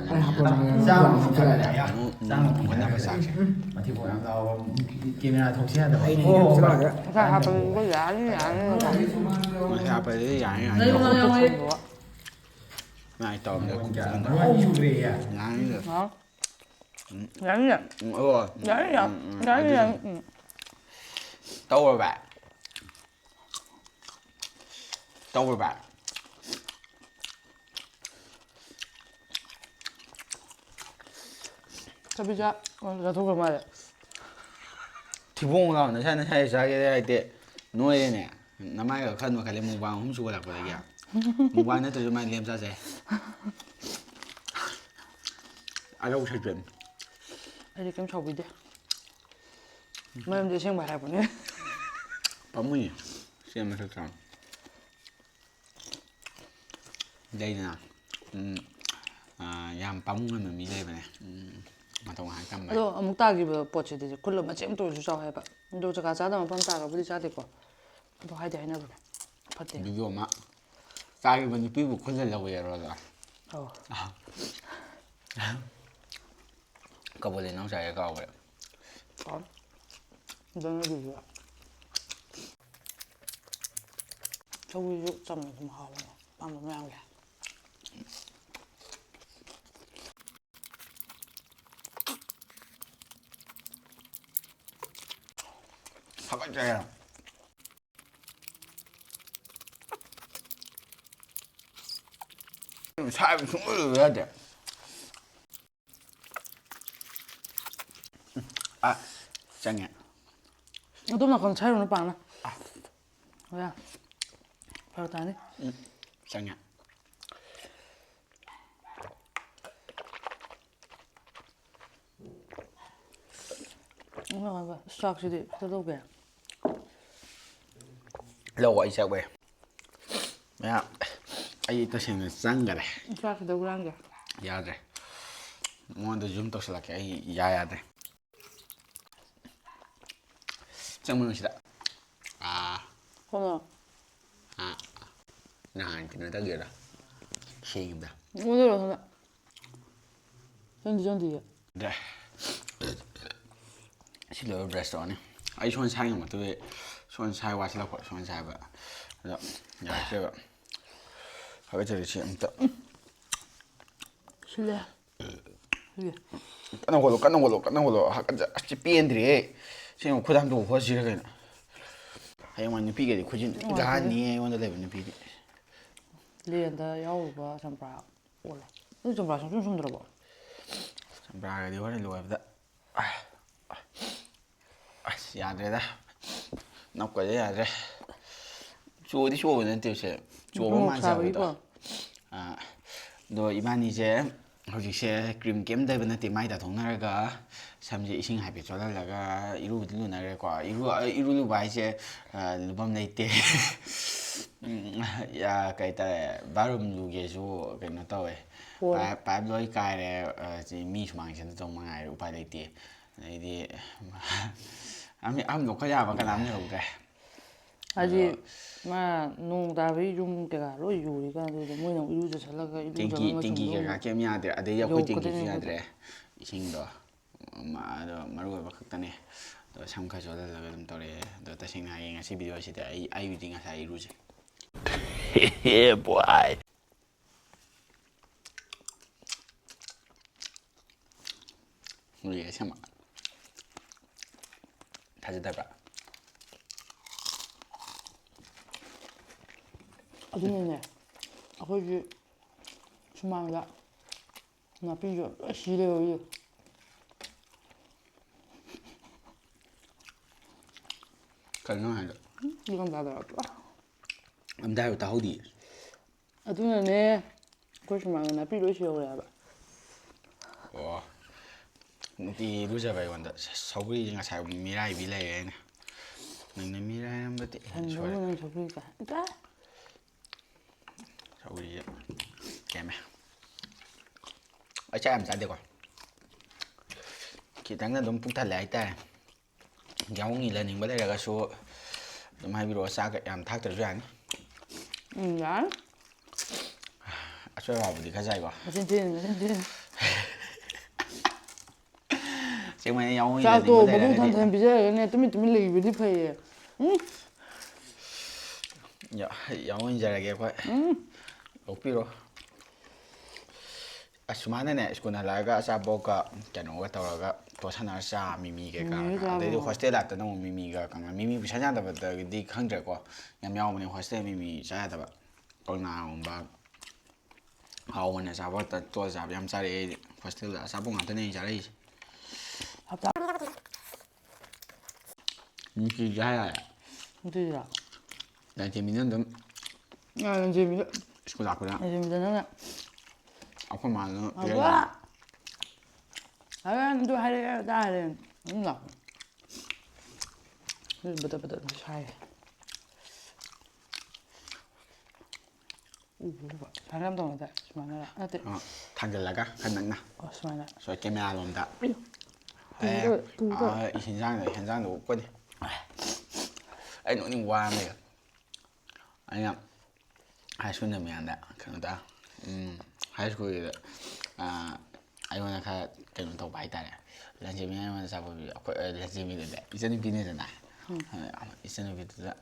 ꯆꯥꯛ ꯑꯃꯨꯛ ꯆꯥꯔꯣ꯫ ꯑꯃꯨꯛ ꯍꯣꯠꯅꯕ ꯆꯥꯛꯁꯦ꯫ ꯃꯊꯤꯕꯣꯡ ꯌꯥꯝ ꯂꯥꯎꯕ꯫ ꯀꯦꯃꯦꯔꯥ ꯊꯣꯛꯁꯤ ꯌꯥꯗꯕ꯫ ꯑꯩꯅ ꯍꯣꯏ, ꯍꯣꯏ, ꯍꯣꯏ꯫ ꯉꯁꯥꯏ ꯍꯥꯞꯄꯗꯨꯗꯤ ꯌꯥꯅꯤ, ꯌꯥꯅꯤ꯫ ꯉꯁꯥꯏ ꯍꯥꯞꯄꯗꯨꯗꯤ ꯌꯥꯅꯤ, ꯌꯥꯅꯤ꯫ ꯂꯩꯕ ꯉꯝꯃꯣꯏ꯫ ꯃꯥꯏ ꯇꯧꯔꯝꯗ ꯀꯨꯞꯁꯟꯗ꯫ ꯃꯔꯣꯟ ꯌꯨꯒ꯭ꯔꯦꯌꯦ꯫ ꯌꯥꯅꯤꯗ꯫ ꯍꯥꯎ꯫ ꯌꯥꯅꯤꯗ꯫ ꯎꯝ, ꯑꯣ꯫ ꯌꯥꯅꯤ, ꯌꯥꯅꯤ꯫ ꯎꯝ, ꯎꯝ, ꯌꯥꯅꯤ, ꯑꯗꯨꯗꯤ ꯌꯥꯅꯤ꯫ ꯎꯝ꯫ ꯇꯧꯔꯕ? ꯇꯧꯔꯕ? ꯆꯥꯕꯤ ꯆꯥ-, ꯑꯣ, ꯆꯥꯊꯣꯛꯈ꯭ꯔ ꯃꯥꯜꯂꯦ꯫ ꯊꯤꯕꯣꯡ ꯂꯥꯎꯅ ꯅꯁꯥ ꯅꯁꯥꯒꯤ ꯆꯥꯒꯦꯗꯤ ꯍꯥꯏꯗꯦ꯫ ꯅꯣꯏꯔꯦꯅꯦ꯫ ꯅꯃꯥꯏꯒ ꯈꯟꯕ ꯈꯜꯂꯦ ꯃꯨꯛꯕꯥꯡ ꯑꯍꯨꯝ ꯁꯨꯒꯠꯂꯛꯄꯗꯒꯤ꯫ ꯃꯨꯛꯕꯥꯡ ꯅꯠꯇ꯭ꯔꯁꯨ ꯃꯥꯏ ꯂꯦꯝ ꯆꯥꯁꯦ꯫ ꯑꯔꯧ ꯁꯛꯇꯅꯤ꯫ ꯑꯩꯗꯤ ꯀꯩꯝ ꯁꯥꯎꯕꯤꯗꯦ꯫ ꯃꯔꯝꯗꯤ ꯑꯁꯦꯡꯕ ꯍꯥꯏꯔꯛꯄꯅꯦ꯫ ꯄꯥꯝꯃꯨꯏꯌꯦ꯫ ꯁꯤ ꯌꯥꯝ ꯃꯁꯛ ꯆꯥꯎ꯫ ꯂꯩꯗꯅ, ꯎꯝ, ꯑꯥ, ꯌꯥꯝ ꯄꯥꯝꯃꯨ ꯉꯝꯕ ꯃꯤ ꯂꯩꯕꯅꯦ꯫ ꯎꯝ, ꯃꯇꯧ ꯉꯥꯏꯍꯥꯛ ꯇꯝꯕ꯫ ꯑꯗꯣ ꯑꯃꯨꯛ ꯇꯥꯈꯤꯕ ꯄꯣꯠꯁꯤꯗꯤ ꯈꯨꯜ ꯑꯃ ꯃꯆꯦꯠ ꯑꯃꯇ ꯑꯣꯏꯔꯁꯨ ꯆꯥꯎ ꯍꯥꯏꯕ꯫ ꯑꯗꯣ ꯖꯒꯥ ꯆꯥꯗꯕ ꯃꯐꯝ ꯇꯥꯔꯒꯕꯨꯗꯤ ꯆꯥꯗꯦꯀꯣ꯫ ꯑꯗꯣ ꯍꯥꯏꯗꯤ ꯍꯥꯏꯅꯕꯅꯦ꯫ ꯐꯠꯇꯦ꯫ ꯚꯤꯗꯤꯑꯣ ꯑꯃ ꯆꯥꯈꯤꯕ ꯅꯨꯄꯤꯕꯨ ꯈꯨꯜꯗ ꯂꯧꯋꯦ ꯍꯥꯏꯔꯣ ꯑꯗꯣ? ꯑꯧ꯫ ꯀꯕꯣꯂꯦꯟ ꯑꯃ ꯆꯥꯏꯌꯦ ꯀꯥꯎꯈ꯭ꯔꯦ꯫ ꯀꯥꯎ-, ꯑꯗꯨꯅ ꯑꯗꯨꯁꯨ꯫ ꯁꯧꯒ꯭ꯔꯤꯁꯨ ꯆꯝꯅ ꯑꯗꯨꯝ ꯍꯥꯎꯕꯅꯦ, ꯑꯄꯥꯝꯕ ꯃꯌꯥꯝꯒꯤ꯫ ꯍꯥꯒꯠꯆꯩ꯫ ꯁꯥꯏꯕ ꯁꯨꯡꯂꯣꯏ ꯂꯣꯏ ꯌꯥꯗꯦ꯫ ꯎꯝ, ꯑ, ꯆꯪꯉꯦ꯫ ꯑꯗꯣꯝ ꯅꯥꯀꯟ ꯁꯥꯏꯔꯨꯅꯨ ꯄꯥꯛꯅ꯫ ꯍꯣꯏ꯫ ꯐꯔꯛ ꯇꯥꯅꯤ꯫ ꯎꯝ, ꯆꯪꯉꯦ꯫ ꯏꯃꯥ, ꯏꯃꯥ, ꯆꯥꯛꯁꯤꯗꯤ ꯈꯤꯇ ꯂꯧꯒꯦ꯫ ꯂꯧ, ꯑꯩ ꯆꯥꯛ ꯂꯩ꯫ ꯃꯌꯥꯝ, ꯑꯩ ꯇꯁꯦꯡꯅ ꯆꯪꯈꯔꯦ꯫ ꯆꯥꯛꯁꯤꯗ ꯍꯨꯔꯥꯟꯒꯦ꯫ ꯌꯥꯗ꯭ꯔꯦ꯫ ꯃꯉꯣꯟꯗ zoom ꯇꯧꯁꯤꯜꯂꯛꯀꯦ꯫ ꯑꯩ ꯌꯥ ꯌꯥꯗ꯭ꯔꯦ꯫ ꯆꯪꯕ ꯅꯨꯡꯁꯤꯗ꯫ ꯑꯥ꯫ ꯀꯅꯥ? ꯑꯥ꯫ ꯅꯍꯥꯟ ꯀꯩꯅꯣ ꯇꯧꯒꯦꯔꯥ? ꯁꯦꯡꯕꯗ꯫ ꯑꯣꯟꯗꯣꯏꯔꯣ ꯁꯣꯝꯗ? ꯆꯪꯗꯤ ꯆꯪꯗꯤꯌꯦ꯫ ꯗꯦ꯫ ꯁꯤ ꯂꯣꯏꯔ brush ꯇꯧꯔꯅꯤ꯫ ꯑꯩ ꯁꯣꯟ ꯁꯥꯏ ꯉꯝꯃꯛꯇꯕꯩ, ꯁꯣꯟ ꯁꯥꯏ ꯋꯥꯁꯤꯜꯂꯛꯄ, ꯁꯣꯟ ꯁꯥꯏꯕ꯫ ꯑꯗꯣ ꯌꯥꯔꯛꯇ꯭ꯔꯦꯕ꯫ ꯍꯥꯒꯠꯆꯔꯦ ꯁꯤ ꯑꯝꯇ꯫ ꯁꯤꯜꯂꯦ꯫ ꯁꯤꯜꯂꯦ꯫ ꯀꯟꯅ ꯍꯣꯠꯂꯣ, ꯀꯟꯅ ꯍꯣꯠꯂꯣ, ꯀꯟꯅ ꯍꯣꯠꯂꯣ꯫ ꯍꯥꯒꯠꯆ-, ꯑꯁ, ꯁꯤ ꯄꯦꯟꯗ꯭ꯔꯦꯍꯦ꯫ ꯁꯤ ꯑꯃꯨꯛ ꯈꯨꯠ ꯍꯥꯝꯗꯣꯛ ꯈꯣꯠꯁꯤꯔ ꯀꯩꯅꯣ? ꯍꯌꯦꯡꯋꯥꯏ ꯅꯨꯄꯤꯒꯗꯤ ꯈꯨꯖꯤꯟ ꯂꯣꯏ ꯅꯨꯡꯉꯥꯏꯇꯦ꯫ ꯀꯥꯍꯟꯅꯤ ꯑꯩꯉꯣꯟꯗ ꯂꯩꯕ ꯅꯨꯄꯤꯗꯤ꯫ ꯂꯦꯟꯗ ꯌꯥꯎꯔꯨꯕ ꯆꯝꯄ꯭ꯔꯥ ꯑꯣꯜꯂꯦ꯫ ꯅꯣꯏ ꯆꯝꯄ꯭ꯔꯥ ꯁꯨꯝ ꯁꯨꯝ ꯁꯨꯝꯗ꯭ꯔꯕꯣ? ꯆꯝꯄ꯭ꯔꯥꯒꯗꯤ ꯍꯣꯔꯦꯟ ꯂꯣꯏꯕꯗ꯫ ꯑꯁ, ꯌꯥꯗ꯭ꯔꯦꯗ꯫ ꯅꯞꯀꯁꯦ ꯌꯥꯗ꯭ꯔꯦ꯫ ꯆꯨꯗꯤ ꯆꯨꯕ ꯅꯠꯇꯦꯕꯁꯦ꯫ ꯆꯨꯕ ꯃꯣꯔꯣꯛ ꯃꯥꯟꯖꯕꯗꯣ꯫ ꯁꯥꯕꯒꯤꯀꯣ꯫ ꯑꯥ, ꯑꯗꯣ ꯏꯕꯥꯅꯤꯁꯦ ꯍꯧꯖꯤꯛꯁꯦ cream ꯀꯩꯝ ꯇꯩꯕ ꯅꯠꯇꯦ, ꯃꯥꯏ ꯇꯥꯊꯣꯛꯅꯔꯒ ꯁꯝꯁꯦ ꯏꯁꯤꯡ ꯍꯥꯏꯐꯦꯠ ꯆꯣꯠꯍꯜꯂꯒ ꯏꯔꯨꯕꯨꯗꯤ ꯂꯨꯅꯔꯦꯀꯣ꯫ ꯏꯔꯨ-, ꯏꯔꯨ ꯂꯨꯕ ꯍꯥꯏꯁꯦ, ꯑꯥ, ꯂꯨꯐꯝ ꯂꯩꯇꯦ꯫ ꯎꯝ, ꯌꯥ-, ꯀꯩ ꯍꯥꯏꯇꯥꯔꯦ, bathroom ꯂꯨꯒꯦꯁꯨ ꯀꯩꯅꯣ ꯇꯧꯋꯦ꯫ ꯍꯣꯏ꯫ Pipe, pipe ꯂꯣꯏ ꯀꯥꯏꯔꯦ, ꯑꯥ, ꯁꯤ ꯃꯤ ꯁꯨꯃꯥꯡ ꯆꯦꯟꯗ ꯇꯧ ꯃꯉꯥꯏꯔꯦ, ꯎꯄꯥꯏ ꯂꯩꯇꯦ꯫ ꯑꯗꯩꯗꯤ ꯑꯃ, ꯑꯃ ꯂꯧꯈꯠ ꯌꯥꯕ ꯀꯅꯥꯝ ꯂꯩꯍꯧꯗ꯭ꯔꯦ꯫ ꯍꯥꯏꯗꯤ, ꯑꯗꯣ ꯃꯥ ꯅꯣꯡ ꯇꯥꯕꯒꯤ ꯌꯨꯝ ꯀꯩꯀꯥ ꯂꯣꯏ ꯌꯨꯔꯤꯀꯥꯟꯗꯨꯗ ꯃꯣꯏꯅ ꯑꯃꯨꯛ ꯏꯔꯨꯖꯁꯜꯂꯒ, ꯇꯦꯡꯀꯤ, ꯏꯔꯨꯖꯕ ꯇꯦꯡꯀꯤ ꯃꯆꯨꯝꯗꯣ ꯀꯩꯀꯥ ꯑꯃꯨꯛ ꯀꯩꯝ ꯌꯥꯗ꯭ꯔꯦ꯫ ꯑꯗꯩꯗꯤ ꯑꯩꯈꯣꯏ ꯇꯦꯡꯀꯤꯁꯨ ꯌꯧꯔꯛꯀꯗꯣꯏꯅꯦ ꯑꯗꯨꯗ꯫ ꯌꯥꯗ꯭ꯔꯦ꯫ ꯏꯁꯤꯡꯗꯣ, ꯃ-, ꯑꯗꯣ ꯃꯔꯨ ꯑꯣꯏꯕ ꯈꯛꯇꯅꯦ꯫ ꯑꯗꯣ ꯁꯝ ꯈꯔ ꯆꯣꯠꯍꯜꯂꯒ ꯑꯗꯨꯝ ꯇꯧꯔꯛꯑꯦ꯫ ꯑꯗꯣ ꯇꯁꯦꯡꯅ ꯍꯥꯏꯒꯦ, ꯉꯁꯤ video ꯁꯤꯗ ꯑꯩ, ꯑꯩꯕꯨꯗꯤ ꯉꯁꯥꯏ ꯏꯔꯨꯖꯩ꯫ Yeah, boy. ꯍꯧꯖꯤꯛ ꯑꯁꯦꯡꯕ ꯊꯥꯖꯗꯕ꯭ꯔꯥ? ꯑꯗꯨꯅꯅꯦ ꯑꯩꯈꯣꯏꯒꯤ ꯁꯨꯃꯥꯡꯗ ꯅꯥꯄꯤꯁꯨ ꯂꯣꯏ ꯁꯤ ꯂꯩꯍꯧꯔꯤ꯫ ꯀꯩꯅꯣ ꯍꯥꯏꯗꯣ? ꯒ꯭ꯌꯥꯟ ꯇꯥꯗꯕ꯫ ꯑꯝꯇ ꯍꯥꯏꯌꯨ, ꯇꯥꯍꯧꯗꯤꯌꯦ꯫ ꯑꯗꯨꯅꯅꯦ ꯑꯩꯈꯣꯏ ꯁꯨꯃꯥꯡꯗ ꯅꯥꯄꯤ ꯂꯣꯏ ꯁꯤꯍꯧꯔꯦ ꯍꯥꯏꯕ꯫ ꯑꯣ, ꯅꯨꯡꯇꯤꯒꯤ ꯏꯔꯨꯖꯕ ꯑꯩꯉꯣꯟꯗ ꯁ- ꯁꯧꯒ꯭ꯔꯤꯁꯦ ꯉꯁꯥꯏ ꯃꯤꯔꯥꯏꯕꯤ ꯂꯩꯔꯦ ꯑꯩꯅ꯫ ꯅꯪꯅ ꯃꯤꯔꯥꯏꯔꯝꯕꯗꯤ ꯑꯩꯅ ꯁꯟꯗꯣ ꯁꯣꯏꯔꯦ꯫ ꯅꯪ ꯁꯧꯒ꯭ꯔꯤ ꯆꯥꯏ꯫ ꯏꯀꯥꯏ꯫ ꯁꯧꯒ꯭ꯔꯤꯁꯦ ꯀꯦꯝꯃꯦ꯫ ꯑꯩ ꯆꯥꯛ ꯌꯥꯝ ꯆꯥꯗꯦꯀꯣ, ꯈꯤꯇꯪꯅ ꯑꯗꯨꯝ ꯄꯨꯛ ꯊꯜꯂꯦ ꯍꯥꯏꯇꯥꯔꯦ꯫ ꯌꯥꯍꯣꯡꯉꯤ ꯂꯩꯅꯤꯡꯕ ꯂꯩꯔꯒꯁꯨ ꯑꯗꯨꯝ ꯍꯥꯏꯕꯤꯔꯛꯑꯣ, ꯆꯥꯛ ꯌꯥꯝ ꯊꯥꯛꯇ꯭ꯔꯁꯨ ꯌꯥꯅꯤ꯫ ꯎꯝ, ꯌꯥꯔꯦ꯫ ꯑꯁꯣꯏ ꯑꯔꯥꯎꯕꯨꯗꯤ ꯈꯔ ꯆꯥꯏꯀꯣ꯫ ꯃꯆꯤꯟ ꯊꯤꯅꯤ, ꯃꯆꯤꯟ ꯊꯤꯅꯤ꯫ ꯑꯁꯦꯡꯕꯩꯅꯦ, ꯌꯥꯍꯣꯡꯉꯤ ꯆꯥꯛꯇꯣ ꯂꯩꯅꯤꯡꯕ ꯃꯄꯨꯡ ꯊꯟ ꯂꯩꯔꯒꯗꯤ ꯊꯟ ꯄꯤꯖꯔꯒꯅꯦ ꯇꯨꯃꯤꯟ ꯇꯨꯃꯤꯟ ꯂꯩꯕꯗꯤ ꯐꯩꯌꯦ꯫ ꯎꯝ꯫ ꯌꯥ- ꯌꯥꯍꯣꯡ ꯏꯟꯖꯔꯒꯦ ꯑꯩꯈꯣꯏ꯫ ꯎꯝ꯫ ꯂꯧꯕꯤꯔꯣ꯫ ꯑꯁ, ꯁꯨꯃꯥꯏꯅꯅꯦ, ꯁ꯭ꯀꯨꯜ ꯍꯜꯂꯛꯑꯒ ꯑꯆꯥꯄꯣꯠꯀ ꯀꯩꯅꯣꯒ ꯇꯧꯔꯒ ꯇꯣꯠꯁꯟꯅꯔ ꯆꯥ, ꯃꯤꯃꯤꯒ ꯀꯩꯀꯥ ꯃꯤꯃꯤꯒ ꯀꯩꯀꯥ꯫ ꯑꯗꯩꯗꯤ ꯆꯥꯕꯀꯣ꯫ ꯍꯣꯁꯇꯦꯜ ꯂꯥꯏꯐꯇꯅ ꯑꯃꯨꯛ ꯃꯤꯃꯤꯒ ꯀꯪꯂꯥ, ꯃꯤꯃꯤ ꯄꯩꯁꯥ ꯌꯥꯗꯕꯗꯒꯤꯗꯤ ꯈꯪꯗ꯭ꯔꯦꯀꯣ꯫ ꯌꯥꯝ ꯌꯥꯎꯕꯅꯦ ꯍꯣꯁꯇꯦꯜ ꯃꯤꯃꯤ ꯆꯥ ꯌꯥꯗꯕ꯫ ꯀꯪꯂꯥꯒꯨꯝꯕ ꯍꯥꯎꯕꯅꯦ, ꯑꯆꯥꯄꯣꯠꯇ ꯇꯣꯠꯂ ꯆꯥꯕ ꯌꯥꯝ ꯆꯥꯔꯛꯑꯦ ꯑꯩꯗꯤ꯫ ꯍꯣꯁꯇꯦꯜꯗ ꯑꯆꯥꯄꯣꯠ ꯉꯥꯛꯇꯅꯦ ꯑꯩꯅ ꯆꯥꯔꯛꯏꯁꯦ꯫ ꯍꯞꯇꯥ ꯅꯨꯡꯇꯤꯒꯤ ꯍꯥꯏ ꯌꯥꯔꯦ꯫ ꯑꯗꯨꯏꯔꯣ? ꯂꯟꯆꯦꯟꯕꯤꯅ ꯑꯗꯨꯝ ꯉꯥ ꯂꯟꯆꯦꯟꯕꯤꯗ꯫ ꯁ꯭ꯀꯨꯜ ꯂꯥꯛꯄꯗ ꯂꯟꯆꯦꯟꯕꯤꯗ ꯅꯪꯅ ꯑꯩꯈꯣꯏ ꯃꯥꯗꯨꯅ ꯍꯧꯕ꯫ ꯍꯣꯔꯦꯟ ꯑꯗꯨ ꯍꯥꯏꯔꯛꯑꯦ, ꯑꯗꯥ ꯍꯥꯏꯔꯛꯑꯦ꯫ ꯑꯗꯨꯝ ꯂꯥꯛꯄ꯫ ꯑꯗꯨ ꯕꯗ ꯕꯗ ꯑꯗꯨꯝ ꯁꯥꯏꯌꯦ꯫ ꯎ, ꯎ, ꯎ꯫ ꯁꯨꯃꯥꯏꯅ ꯌꯥꯝ ꯇꯧꯅꯗꯥꯏ? ꯁꯨꯃꯥꯏꯅꯔ? ꯅꯠꯇꯦ꯫ ꯑ, ꯊꯥꯡꯖꯜꯂꯒ ꯈꯔ ꯅꯛꯅ꯫ ꯑꯣ, ꯁꯨꯃꯥꯏꯅ꯫ ꯁꯣꯏ ꯀꯦꯃꯦꯔꯥ ꯂꯣꯝꯗ꯫ ꯇꯨꯡꯗ, ꯑꯦ, ꯇꯨꯡꯗ꯫ ꯑꯥ, ꯍꯤꯟꯖꯥꯡꯗꯣ, ꯍꯤꯟꯖꯥꯡꯗꯣ ꯎꯞꯀꯅꯤ꯫ ꯑꯩ ꯅꯣꯛꯅꯤꯡ ꯋꯥ ꯑꯃ ꯂꯩ꯫ ꯑꯩꯅ ꯍꯥꯏ ꯁ꯭ꯀꯨꯜ ꯃꯌꯥꯝꯗ ꯀꯩꯅꯣꯗ, ꯎꯝ, ꯍꯥꯏ ꯁ꯭ꯀꯨꯜꯒꯤꯗ, ꯑꯥ, ꯑꯩꯉꯣꯟꯗ ꯈꯔ ꯀꯩꯅꯣ ꯇꯧꯕ ꯍꯥꯏꯇꯥꯔꯦ꯫ ꯂꯟꯆꯦꯟꯕꯤꯅ ꯑꯩꯉꯣꯟꯗ ꯑꯆꯥꯄꯣꯠ ꯄꯤꯕ꯫ ꯑꯩꯈꯣꯏ, ꯑ, ꯂꯟꯆꯦꯟꯕꯤꯗꯨꯗꯤ ꯏꯆꯟꯅꯨꯄꯤꯅꯤꯗꯅ꯫ ꯑꯗ ꯏꯆꯟꯅꯨꯄꯤꯗꯨꯗ,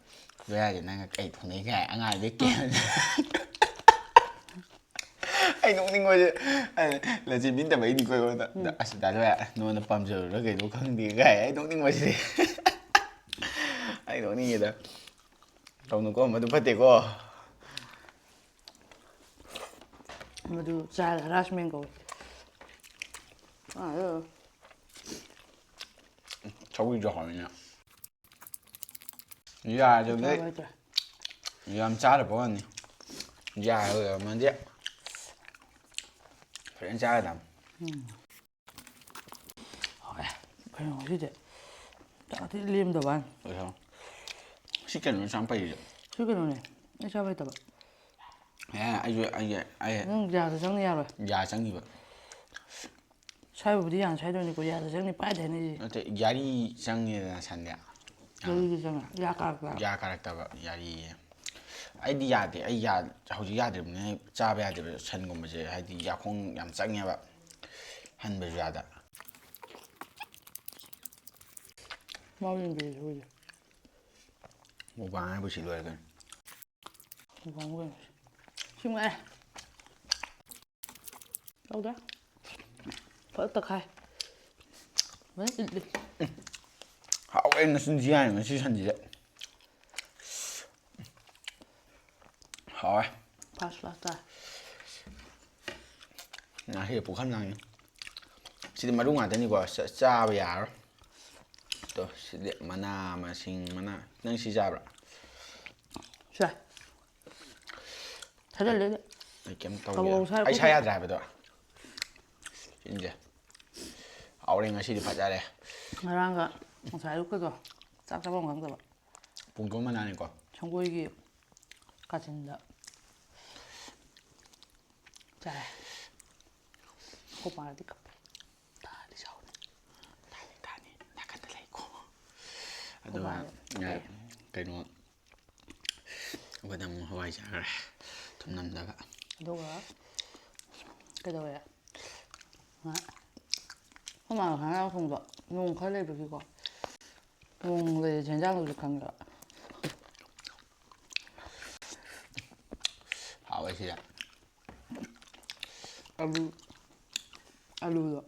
"ꯕꯦꯔꯥꯗꯤ ꯅꯪꯒ ꯀꯩ ꯊꯣꯡꯅꯩ?" ꯀꯥꯏ ꯑꯉꯥꯡꯗꯩ ꯀꯩ ꯑꯩ ꯅꯣꯛꯅꯤꯡꯕꯁꯦ, ꯑꯩꯅ ꯂꯟꯆꯦꯟꯕꯤꯅ ꯇꯧꯔꯛꯏꯅꯤꯀꯣ ꯑꯩꯉꯣꯟꯗ꯫ "ꯑꯁ, ꯗꯥ ꯂꯣꯏ, ꯅꯉꯣꯟꯗ ꯄꯥꯝꯖꯔꯨꯔꯥ ꯀꯩꯅꯣ ꯈꯪꯗꯦ" ꯀꯥꯏ ꯑꯩ ꯅꯣꯛꯅꯤꯡꯕꯁꯤꯗꯤ꯫ ꯑꯩ ꯅꯣꯛꯅꯤꯡꯉꯤꯗ꯫ ꯇꯧꯅꯨꯀꯣ, ꯃꯗꯨ ꯐꯠꯇꯦꯀꯣ꯫ ꯃꯗꯨ ꯆꯥꯏꯜ ꯍꯔꯥꯁꯃꯦꯟ ꯀꯧꯏ꯫ ꯑꯥ, ꯑꯗꯨ ꯁꯧꯒ꯭ꯔꯤꯁꯨ ꯍꯥꯎꯋꯤꯅꯦ꯫ ꯌꯥꯗꯕꯩ ꯆꯥꯕ ꯍꯩꯇ꯭ꯔꯦ꯫ ꯌꯥꯝ ꯆꯥꯗꯕ ꯋꯥꯅꯤ꯫ ꯌꯥꯔꯣꯏꯗꯕ ꯃꯥꯟꯗꯦ꯫ ꯐꯖꯅ ꯆꯥꯒꯗꯕꯅꯤ꯫ ꯍꯥꯎꯋꯦ꯫ ꯀꯩꯅꯣ ꯉꯁꯤꯗꯤ ꯆꯥꯛꯇꯤ ꯂꯦꯝꯗꯕ ꯋꯥꯅꯤ꯫ ꯀꯩꯅꯣ? ꯁꯤ ꯀꯩꯅꯣ ꯆꯥꯝ ꯄꯩꯔꯤꯁꯦ? ꯁꯤ ꯀꯩꯅꯣꯅꯦ꯫ ꯑꯩ ꯆꯥꯕ ꯍꯩꯇꯕ꯫ ꯑꯦ, ꯑꯩꯁꯨ ꯑꯩꯒꯤ ꯑꯩ ꯅꯪ ꯌꯥꯗ ꯆꯪꯅ ꯌꯥꯔꯣꯏ꯫ ꯌꯥ ꯆꯪꯈꯤꯕ꯫ ꯁꯥꯏꯕꯕꯨꯗꯤ ꯌꯥꯅ ꯁꯥꯏꯗꯣꯏꯅꯤꯀꯣ, ꯌꯥꯗ ꯆꯪꯅꯤ ꯄꯥꯏꯗꯦ ꯍꯥꯏꯅ ꯑꯩꯁꯦ꯫ ꯅꯠꯇꯦ, ꯌꯥꯔꯤ ꯆꯪꯉꯦꯗꯅ ꯁꯟꯗꯤ꯫ ꯌꯥꯔꯤꯗ ꯆꯪꯉꯦ, ꯌꯥ ꯀꯥꯔꯛꯇ꯫ ꯌꯥ ꯀꯥꯔꯛꯇꯕ ꯌꯥꯔꯤꯌꯦ꯫ ꯑꯩꯗꯤ ꯌꯥꯗꯦ, ꯑꯩ ꯌꯥ ꯍꯧꯖꯤꯛ ꯌꯥꯗ꯭ꯔꯤꯕꯅꯤꯅ ꯆꯥꯕ ꯌꯥꯗꯦꯕ ꯁꯟꯒꯨꯝꯕꯁꯦ, ꯍꯥꯏꯗꯤ ꯌꯥꯈꯣꯡ ꯌꯥꯝ ꯆꯪꯉꯦꯕ ꯍꯟꯕꯁꯨ ꯌꯥꯗ꯫ ꯃꯥꯎ ꯌꯦꯡꯕꯤꯔꯁꯦ ꯍꯧꯖꯤꯛ꯫ ꯃꯨꯛꯕꯥꯡ ꯍꯥꯏꯕꯨ ꯁꯤ ꯂꯣꯏꯔꯦ ꯀꯩꯅꯣ꯫ ꯃꯨꯛꯕꯥꯡ ꯀꯩꯅꯣ? ꯁꯤ ꯉꯥꯏ꯫ ꯇꯧꯗꯦ꯫ ꯐꯖꯅ ꯇꯛꯈꯥꯏ꯫ ꯐꯖꯅ ꯏꯠꯂꯤ꯫ ꯍꯥꯎꯋꯦ ꯉꯁꯤ ꯌꯥꯏ ꯉꯁꯤ ꯁꯟꯁꯤꯗꯤ꯫ ꯍꯥꯎꯋꯦ꯫ ꯐꯥꯔꯁ ꯀ꯭ꯂꯥꯁ ꯇꯥꯔꯦ꯫ ꯉꯥꯍꯩ ꯄꯨꯈꯝ ꯂꯥꯡꯉꯤ꯫ ꯁꯤꯗꯤ ꯃꯔꯨ ꯉꯥꯛꯇꯅꯤꯀꯣ, ꯆꯥ- ꯆꯥꯕ ꯌꯥꯔꯔꯣꯏ꯫ ꯑꯗꯣ ꯁꯤꯗꯤ ꯃꯅꯥ ꯃꯁꯤꯡ ꯃꯅꯥ꯫ ꯅꯪ ꯁꯤ ꯆꯥꯕ꯭ꯔꯥ? ꯁꯦ꯫ ꯊꯥꯖꯤꯜꯂꯦ꯫ ꯑꯩ ꯀꯩꯝ ꯀꯕꯣꯛ ꯇꯧꯒꯦ꯫ ꯁꯥꯏ ꯑꯩ ꯁꯥ ꯈꯣꯠꯄ꯫ ꯌꯥꯗ꯭ꯔꯦ ꯍꯥꯏꯕꯗꯣ꯫ ꯁꯤꯟꯁꯦ꯫ ꯍꯥꯎꯔꯦ ꯉꯁꯤꯗꯤ ꯐꯖꯔꯦ꯫ ꯉꯔꯥꯡꯒ ꯉꯁꯥꯏ ꯑꯌꯨꯛꯀꯗꯣ ꯆꯥꯛ ꯆꯥꯐꯝ ꯈꯪꯗꯕ꯫ ꯄꯨꯡꯗꯣꯟ ꯃꯅꯥꯅꯤꯀꯣ꯫ ꯁꯪꯒꯣꯏꯒꯤ ꯀꯥꯆꯤꯟꯗ ꯆꯥꯏ꯫ ꯑꯩꯈꯣꯏ ꯄꯥꯗꯤ ꯀꯞꯄꯦ꯫ ꯇꯥꯔꯗꯤ ꯁꯥꯎꯅꯤ꯫ ꯇꯥꯅꯤ, ꯇꯥꯅꯤ꯫ ꯅꯥꯀꯟꯗ ꯂꯩꯀꯣ꯫ ꯑꯗꯨꯒ ꯍꯋꯥꯏ꯫ ꯀꯩꯅꯣ ꯑꯩꯈꯣꯏꯅ ꯑꯃꯨꯛ ꯍꯋꯥꯏ ꯆꯥꯈ꯭ꯔꯦ꯫ ꯊꯨꯝ ꯅꯝꯗꯕ꯫ ꯑꯗꯨꯒ ꯀꯩꯗꯧꯋꯦ? ꯉꯥ-, ꯑꯩꯈꯣꯏ ꯃꯥꯅ ꯉꯔꯥꯡ ꯊꯣꯡꯕ ꯅꯣꯡ ꯈꯔ ꯂꯩꯕꯒꯤꯀꯣ꯫ ꯅꯣꯡ ꯂꯩꯔꯗꯤ ꯍꯦꯟꯖꯥꯡꯗꯨꯁꯨ ꯈꯪꯉꯦꯕ꯫ ꯍꯥꯎꯋꯦ ꯁꯤꯗ꯫ ꯑꯂꯨ, ꯑꯂꯨꯗꯣ꯫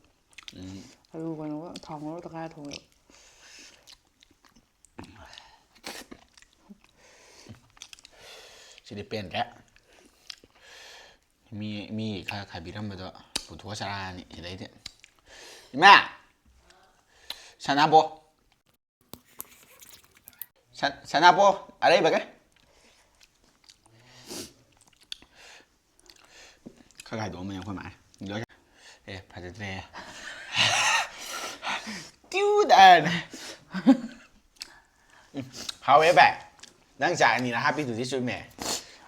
ꯎꯝ꯫ ꯑꯂꯨ ꯀꯩꯅꯣꯒ ꯊꯥꯎ ꯉꯧꯔꯒ ꯇꯛꯈꯥꯏꯔ ꯊꯣꯡꯉꯦꯕ꯫ ꯁꯤꯗꯤ ꯄꯦꯟꯗ꯭ꯔꯦ꯫ ꯃꯤ ꯃꯤ ꯈꯔ ꯈꯥꯏꯕꯤꯔꯝꯕꯗꯣ ꯄꯨꯊꯣꯛꯑ ꯆꯥꯔꯛꯑꯅꯤ ꯁꯤꯗꯩꯗꯤ꯫ ꯏꯃꯥ! ꯁꯅꯥꯕꯣ! ꯁ- ꯁꯅꯥꯕꯣ! ꯑꯔꯩꯕꯒꯩ! ꯈꯔ ꯈꯥꯏꯗꯣꯛꯑꯝꯕꯅꯦ ꯑꯩꯈꯣꯏ ꯃꯥꯅ꯫ ꯂꯣꯏ-, ꯑꯦ, ꯐꯖꯗ꯭ꯔꯦ꯫ ꯇ꯭ꯌꯨ ꯇꯥꯔꯦ꯫ ꯎꯝ, ꯍꯥꯎꯋꯦ ꯚꯥꯏ꯫ ꯅꯪ ꯆꯥꯛ ꯑꯅꯤꯔ ꯍꯥꯞꯄꯤꯗꯨꯗꯤ ꯆꯨꯝꯃꯦ꯫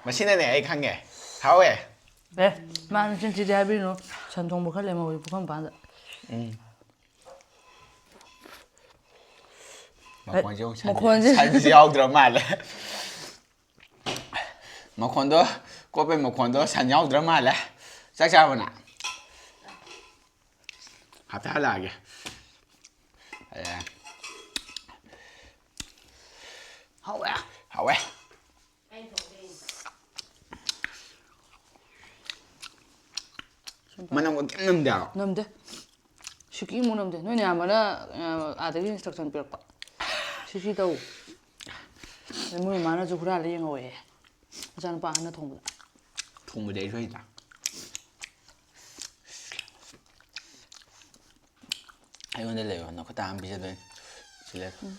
ꯃꯁꯤꯅꯅꯦ ꯑꯩ ꯈꯪꯉꯦ꯫ ꯍꯥꯎꯋꯦ꯫ ꯑꯦ, ꯃꯥ ꯅꯆꯤꯟ ꯊꯤꯗꯦ ꯍꯥꯏꯕꯤꯅꯨ꯫ ꯁꯟ ꯊꯣꯡꯕ ꯈꯔ ꯂꯦꯝꯍꯧꯔꯤ ꯄꯨꯈꯝ ꯃꯄꯥꯟꯗ꯫ ꯎꯝ꯫ ꯃꯈꯣꯟꯁꯦ ꯑꯃꯨꯛ ꯁꯟ-, ꯃꯈꯣꯟꯁꯦ꯫ ꯁꯟꯁꯦ ꯌꯥꯎꯗ꯭ꯔ ꯃꯥꯜꯂꯦ꯫ ꯃꯈꯣꯟꯗꯣ, ꯀꯣꯠꯄꯩ ꯃꯈꯣꯟꯗꯣ ꯁꯟ ꯌꯥꯎꯗ꯭ꯔ ꯃꯥꯜꯂꯦ꯫ ꯆꯥꯛ ꯆꯥꯔꯕꯣ ꯅꯪ? ꯍꯥꯏꯐꯦꯠ ꯍꯜꯂꯛꯑꯒꯦ꯫ ꯑꯦ꯫ ꯍꯥꯎꯋꯦ꯫ ꯍꯥꯎꯋꯦ꯫ ꯃꯅꯝꯒ ꯀꯩꯝ ꯅꯝꯗꯦ ꯍꯥꯏꯕ꯫ ꯅꯝꯗꯦ꯫ ꯁꯤꯀꯤ ꯑꯃꯨꯛ ꯅꯝꯗꯦ꯫ ꯅꯣꯏ ꯅꯌꯥꯝꯕꯅ, ꯑ, ꯑꯥꯗꯒꯤ instruction ꯄꯤꯔꯛꯄ꯫ ꯁꯤ ꯁꯤ ꯇꯧ꯫ ꯑꯗꯩ ꯃꯣꯏ ꯃꯃꯥꯅꯁꯨ ꯍꯨꯔꯥꯜꯂ ꯌꯦꯡꯍꯧꯋꯦ꯫ ꯃꯆꯥꯅꯨꯄꯥ ꯑꯍꯟꯅ ꯊꯣꯡꯕꯗ꯫ ꯊꯣꯡꯕꯗꯤ ꯑꯩꯁꯨ ꯍꯩꯇ꯫ ꯑꯩꯉꯣꯟꯗ ꯂꯩꯌꯣ, ꯅꯈꯨꯠꯇ ꯑꯃ ꯄꯤꯖꯗꯣꯏꯅꯤ꯫ ꯁꯤ ꯂꯩ꯫ ꯎꯝ꯫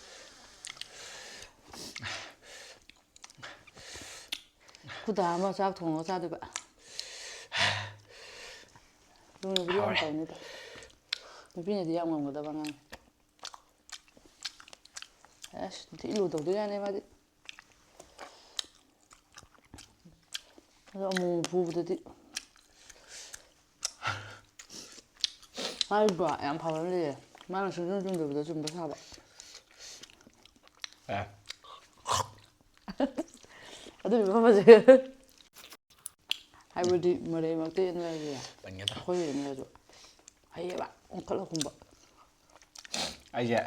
ꯈꯨꯗꯥ ꯑꯃ ꯆꯥꯛ ꯊꯣꯡꯉꯒ ꯆꯥꯗꯣꯏꯕ꯫ ꯑꯗꯨ ꯅꯨꯄꯤꯗꯤ ꯌꯥꯝ ꯍꯥꯎꯔꯦ꯫ ꯇꯧꯅꯤꯗ꯫ ꯅꯨꯄꯤꯅꯗꯤ ꯌꯥꯝ ꯉꯝꯒꯗꯕ ꯑꯉꯥꯡꯅꯤ꯫ ꯑꯁ, ꯊꯤ ꯂꯨ ꯇꯧꯗꯣꯏ ꯌꯥꯅꯤ ꯃꯥꯗꯤ꯫ ꯑꯗꯣ ꯑꯃꯨꯛ ꯐꯨꯕꯗꯗꯤ ꯍꯥꯏꯗ꯭ꯔꯣ, ꯌꯥꯝ ꯐꯕ ꯑꯃ ꯂꯩꯌꯦ꯫ ꯃꯥꯅ ꯁꯨꯡꯆꯨꯝ ꯆꯨꯝꯗꯕꯗ ꯆꯨꯝꯕ ꯁꯥꯕ꯫ ꯑꯦ꯫ ꯑꯗꯨꯅꯤ ꯐꯕꯁꯦ꯫ ꯍꯥꯏꯕꯗꯤ ꯃꯔꯩꯃꯛꯇ ꯌꯦꯠꯅꯔꯁꯨ ꯌꯥꯏ꯫ ꯄꯟꯒꯦ ꯇꯧ꯫ ꯑꯩꯈꯣꯏ ꯌꯦꯠꯅꯔꯁꯨ ꯍꯩꯌꯦꯕ, ꯑꯣꯟꯈꯠꯂ ꯈꯨꯝꯕ꯫ ꯑꯩꯁꯦ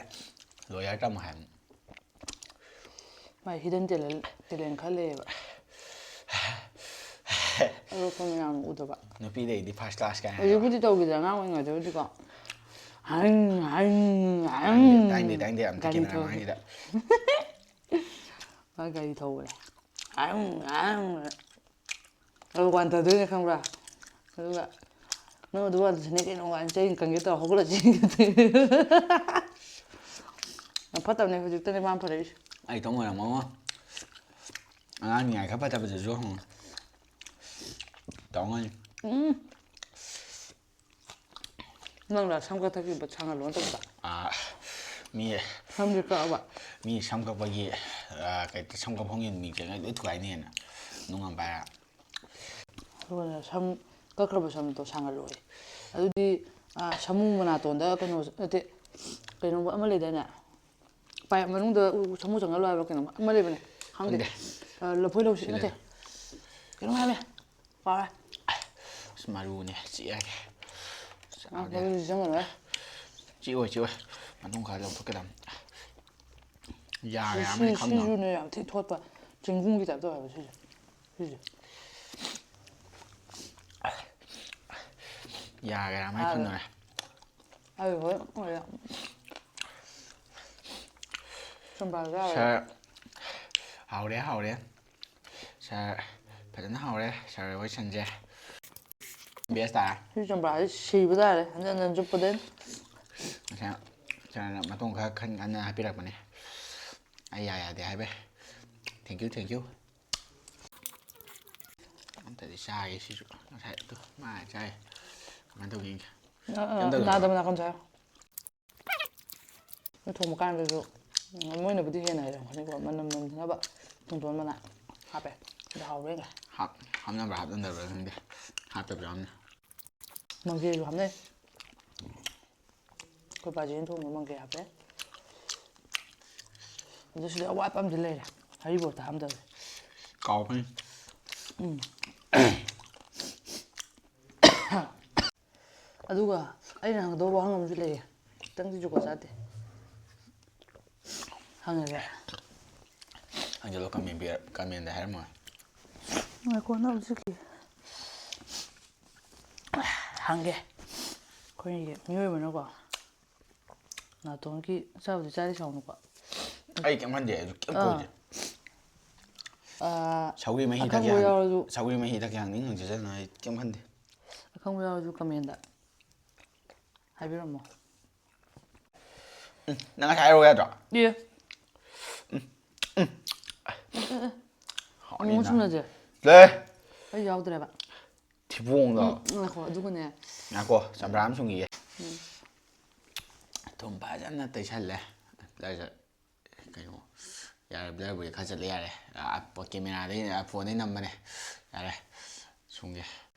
lawyer ꯇꯝꯃꯣ ꯍꯥꯏꯕꯅꯤ꯫ ꯃꯥꯏ hidden talent, talent ꯈꯔ ꯂꯩꯌꯦꯕ꯫ ꯑꯇꯣꯞꯄ ꯃꯌꯥꯝ ꯎꯗꯕ꯫ ꯅꯨꯄꯤꯗꯩꯗꯤ first class ꯀꯥꯏꯅ ꯍꯥꯏꯕ꯫ ꯍꯧꯖꯤꯛꯄꯨꯗꯤ ꯇꯧꯈꯤꯗ꯭ꯔꯦ, ꯑꯉꯥꯡ ꯑꯣꯏꯔꯤꯉꯩꯗꯕꯨꯗꯤꯀꯣ꯫ ꯍꯪ, ꯍꯪ, ꯍꯪ꯫ ꯇꯥꯏꯅꯤꯡꯗꯦ, ꯇꯥꯏꯅꯤꯡꯗꯦ, ꯇꯥꯏꯅꯤꯡꯗꯦ, ꯑꯝꯇ ꯒꯥꯔꯤ camera ꯊꯧꯕ꯫ ꯃꯥꯡꯁꯤꯗ꯫ ꯃꯥ ꯒꯥꯔꯤ ꯊꯧꯕꯅꯦ꯫ ꯍꯪ, ꯍꯪ꯫ ꯑꯗꯨ ꯋꯥꯟꯊꯗꯣꯏꯅꯦ ꯈꯪꯕ꯭ꯔꯥ? ꯑꯗꯨꯒ "ꯅꯪ ꯑꯗꯨ ꯋꯥꯟꯊꯁꯤꯅꯦ ꯀꯩꯅꯣ?" ꯀꯥꯏꯅ ꯆꯩꯅ ꯀꯟꯒꯦ ꯇꯧꯔ ꯍꯧꯒꯠꯂ ꯆꯦꯟꯒꯤꯗꯣꯏꯅꯦ꯫ ꯌꯥꯝ ꯐꯠꯇꯕꯅꯦ, ꯍꯧꯖꯤꯛꯇꯅꯦ ꯃꯥꯅ ꯐꯔꯛꯏꯁꯦ꯫ ꯑꯩ ꯇꯧ ꯑꯣꯏꯔꯝꯃꯣ꯫ ꯑꯉꯥꯡꯅꯤꯉꯥꯏ ꯈꯔ ꯐꯠꯇꯕꯗꯁꯨ ꯍꯪꯉꯨ꯫ ꯇꯧꯉꯅꯤ꯫ ꯎꯝ꯫ ꯅꯪꯅ ꯁꯝ ꯀꯛꯊꯠꯈꯤꯕ ꯁꯥꯡꯍꯜꯂꯣ ꯅꯠꯇꯕꯗ? ꯑꯥ, ꯃꯤ ꯁꯝꯁꯦ ꯀꯛꯑꯕ? ꯃꯤ ꯁꯝ ꯀꯛꯄꯒꯤ, ꯑꯥ, ꯀꯩ, ꯁꯝ ꯀꯛꯐꯝꯒꯤ ꯃꯤꯡꯁꯦ ꯂꯣꯏ ꯊꯨꯒꯥꯏꯅꯤꯅ ꯅꯨꯡ ꯌꯥꯝ ꯄꯥꯏꯔ꯫ ꯑꯗꯨꯒꯅꯦ ꯁꯝ ꯀꯛꯈ꯭ꯔꯕ ꯁꯝꯗꯣ ꯁꯥꯡꯍꯜꯂꯣꯏ꯫ ꯑꯗꯨꯗꯤ, ꯑꯥ, ꯁꯃꯨ ꯃꯅꯥꯇꯣꯟꯗ ꯀꯩꯅꯣ ꯅꯠꯇꯦ, ꯀꯩꯅꯣ ꯑꯃ ꯂꯩꯗꯥꯏꯅꯦ? ꯄꯥꯏꯞ ꯃꯅꯨꯡꯗ ꯎ-, ꯁꯃꯨ ꯆꯪꯍꯜꯂꯣ ꯍꯥꯏꯕ ꯀꯩꯅꯣꯝ ꯑꯃ ꯂꯩꯕꯅꯦ꯫ ꯈꯪꯗꯦ꯫ ꯈꯪꯗꯦ꯫ ꯑ, ꯂꯐꯣꯏ ꯂꯧꯁꯤ ꯁꯤ ꯅꯠꯇꯦ꯫ ꯂꯩꯔꯦ꯫ ꯀꯩꯅꯣꯝ ꯍꯥꯏꯕꯅꯦ꯫ ꯀꯥꯎꯔꯦ꯫ ꯑꯁ, ꯃꯔꯨꯅꯦ꯫ ꯆꯤꯛꯑꯒꯦ꯫ ꯑ, ꯆꯥꯕꯗꯤ꯫ ꯃꯔꯨꯁꯤ ꯆꯪꯉꯔꯣꯏ꯫ ꯆꯤꯛꯑꯣꯏ, ꯆꯤꯛꯑꯣꯏ꯫ ꯃꯅꯨꯡ ꯈꯔ ꯂꯧꯊꯣꯛꯀꯗꯕꯅꯤ꯫ ꯌꯥꯒ ꯁꯤ-, ꯌꯥꯝ ꯁꯤ-, ꯈꯪꯗꯕ꯫ ꯁꯤꯁꯨꯅꯦ ꯌꯥꯝ ꯊꯤ ꯊꯣꯠꯄ꯫ ꯆꯦꯡꯒꯨꯝꯒꯤ ꯇꯥꯏꯞ ꯇꯧꯋꯦꯕ ꯁꯤꯁꯦ꯫ ꯁꯤꯁꯦ꯫ ꯌꯥꯒ ꯌꯥꯝ ꯑꯥ꯫ ꯈꯪꯗꯕ꯫ ꯑꯩ ꯍꯣꯏ, ꯍꯣꯏ꯫ ꯆꯨꯝꯕ꯭ꯔꯥꯁꯨ ꯌꯥꯎꯋꯦ꯫ ꯁꯥꯔ, ꯍꯥꯎꯔꯦ, ꯍꯥꯎꯔꯦ꯫ ꯁꯥꯔ, ꯐꯖꯅ ꯍꯥꯎꯔꯦ꯫ ꯁꯥꯔ ꯍꯣꯏ ꯁꯟꯁꯦ꯫ ꯕꯦꯁ ꯇꯥꯔꯦ꯫ ꯁꯤ ꯆꯝꯄ꯭ꯔꯥꯁꯤ ꯁꯤꯕ ꯇꯥꯔꯦ, ꯍꯟꯖꯟ ꯍꯟꯖꯟ ꯆꯨꯞꯄꯗꯩ꯫ ꯉꯁꯥꯏ ꯁꯥꯔꯅ ꯃꯇꯣꯡ ꯈꯔ ꯈꯟ ꯀꯥꯟꯗ ꯍꯥꯞꯄꯤꯔꯛꯄꯅꯦ꯫ ꯑꯩ ꯌꯥ ꯌꯥꯗꯦ ꯍꯥꯏꯕꯩ꯫ Thank you, thank you꯫ ꯑꯝꯇꯗꯤ ꯆꯥꯒꯦ ꯁꯤꯁꯨ꯫ ꯉꯁꯥꯏ ꯑꯗꯨ ꯃꯥ ꯆꯥꯏ꯫ ꯀꯃꯥꯏꯅ ꯇꯧꯒꯦ ꯌꯦꯡꯒꯦ꯫ ꯑ, ꯑ, ꯀꯩꯝ ꯇꯧꯗꯕ꯭ꯔꯣ? ꯅꯥꯗꯕ ꯅꯥꯀꯟ ꯆꯥꯏ꯫ ꯊꯣꯡꯕ ꯀꯥꯟꯗꯁꯨ ꯃꯣꯏꯅꯕꯨꯗꯤ ꯍꯦꯟꯅ ꯍꯩꯔꯝꯒꯅꯤꯀꯣ, ꯃꯅꯝ ꯅꯝꯗꯅꯕ ꯄꯨꯡꯗꯣꯟ ꯃꯅꯥ ꯍꯥꯞꯄꯦ꯫ ꯑꯗꯣ ꯍꯥꯎꯕ꯭ꯔꯥ ꯌꯦꯡꯒꯦ꯫ ꯍꯥꯞ-, ꯍꯥꯞꯅꯕ꯭ꯔꯥ ꯍꯥꯞꯅꯗꯕ꯭ꯔꯥ ꯈꯪꯗꯦ꯫ ꯍꯥꯞꯇꯕ ꯌꯥꯎꯔꯝꯅꯤ꯫ ꯃꯪꯒꯦꯁꯨ ꯍꯥꯞꯅꯩ꯫ ꯑꯩꯈꯣꯏ ꯄꯥꯖꯤꯅ ꯊꯣꯡꯕ ꯃꯪꯒꯦ ꯍꯥꯞꯄꯦ꯫ ꯑꯗꯨ ꯁꯤꯗ ꯑꯋꯥꯠꯄ ꯑꯃꯗꯤ ꯂꯩꯔꯦ, ꯍꯔꯤꯕꯣꯞꯇ ꯍꯥꯞꯅꯗꯕꯁꯦ꯫ ꯀꯥꯎꯕꯅꯤ꯫ ꯎꯝ꯫ ꯑꯗꯨꯒ ꯑꯩꯅ ꯍꯪꯒꯗꯧꯕ ꯋꯥꯍꯪ ꯑꯃꯁꯨ ꯂꯩꯌꯦ꯫ ꯈꯤꯇꯪꯗꯤ ꯖꯨꯒꯣꯠ ꯆꯥꯗꯦ꯫ ꯍꯪꯉꯒꯦ꯫ ꯍꯪꯖꯜꯂꯣ, comment ꯄꯤꯔ-, comment ꯍꯥꯏꯔꯝꯃꯣ꯫ ꯉꯥꯏꯈꯣ, ꯅꯪ ꯍꯧꯖꯤꯛꯀꯤ ꯍꯪꯒꯦ꯫ ꯑꯩꯈꯣꯏꯒꯤ ꯃꯤꯑꯣꯏꯕꯅꯀꯣ, ꯅꯥꯇꯣꯟꯒꯤ ꯆꯥꯕꯨꯗꯤ ꯆꯥꯗꯦ ꯁꯥꯎꯅꯨꯀꯣ꯫ ꯑꯩ ꯀꯩꯝ ꯈꯟꯗꯦ, ꯑꯩꯁꯨ ꯀꯩꯝ ꯑꯥ꯫ ꯀꯣꯏꯗꯦ꯫ ꯑꯥ, ꯁꯧꯒ꯭ꯔꯤ ꯃꯍꯤ ꯊꯛꯀꯦ ꯑꯈꯪꯕ ꯍꯪ- ꯌꯥꯎꯔꯁꯨ ꯁꯧꯒ꯭ꯔꯤ ꯃꯍꯤ ꯊꯛꯀꯦ ꯍꯪꯅꯤꯡ ꯍꯪꯖꯁꯅꯨ, ꯑꯩ ꯀꯩꯝ ꯈꯟꯗꯦ꯫ ꯑꯈꯪꯕ ꯌꯥꯎꯔꯁꯨ ꯀꯃꯦꯟꯗ ꯍꯥꯏꯕꯤꯔꯝꯃꯣ꯫ ꯎꯝ, ꯅꯪ ꯉꯁꯥꯏ ꯍꯥꯏꯔꯛꯑꯣ ꯌꯥꯗ꯭ꯔꯣ? ꯑꯦ꯫ ꯍꯥꯎꯅꯤ ꯑꯃꯨꯛ ꯅꯪ꯫ ꯁꯨꯅꯁꯦ꯫ ꯂꯩ꯫ ꯑꯩ ꯌꯥꯎꯗ꯭ꯔꯦꯕ꯫ ꯊꯤꯕꯣꯡꯗꯣ꯫ ꯎꯝ, ꯉꯥꯏꯈꯣ, ꯑꯗꯨꯒꯅꯦ꯫ ꯉꯥꯏꯈꯣ, ꯆꯝꯄ꯭ꯔꯥ ꯑꯃ ꯁꯨꯡꯈꯤꯒꯦ꯫ ꯊꯨꯝ ꯐꯖꯅ ꯇꯩꯁꯜꯂꯦ꯫ ꯂꯩꯁꯦ꯫ ꯀꯩꯅꯣ, ꯌꯥꯔꯦ, ꯕ꯭ꯂꯔꯕꯨꯗꯤ ꯈꯔ ꯆꯠꯂꯦ, ꯌꯥꯔꯦ꯫ ꯑꯥ, ꯄꯣ-, ꯀꯦꯃꯦꯔꯥꯗꯩ, ꯑꯥ, ꯐꯣꯟꯗꯩ ꯅꯝꯕꯅꯦ꯫ ꯌꯥꯔꯦ, ꯁꯨꯡꯒꯦ꯫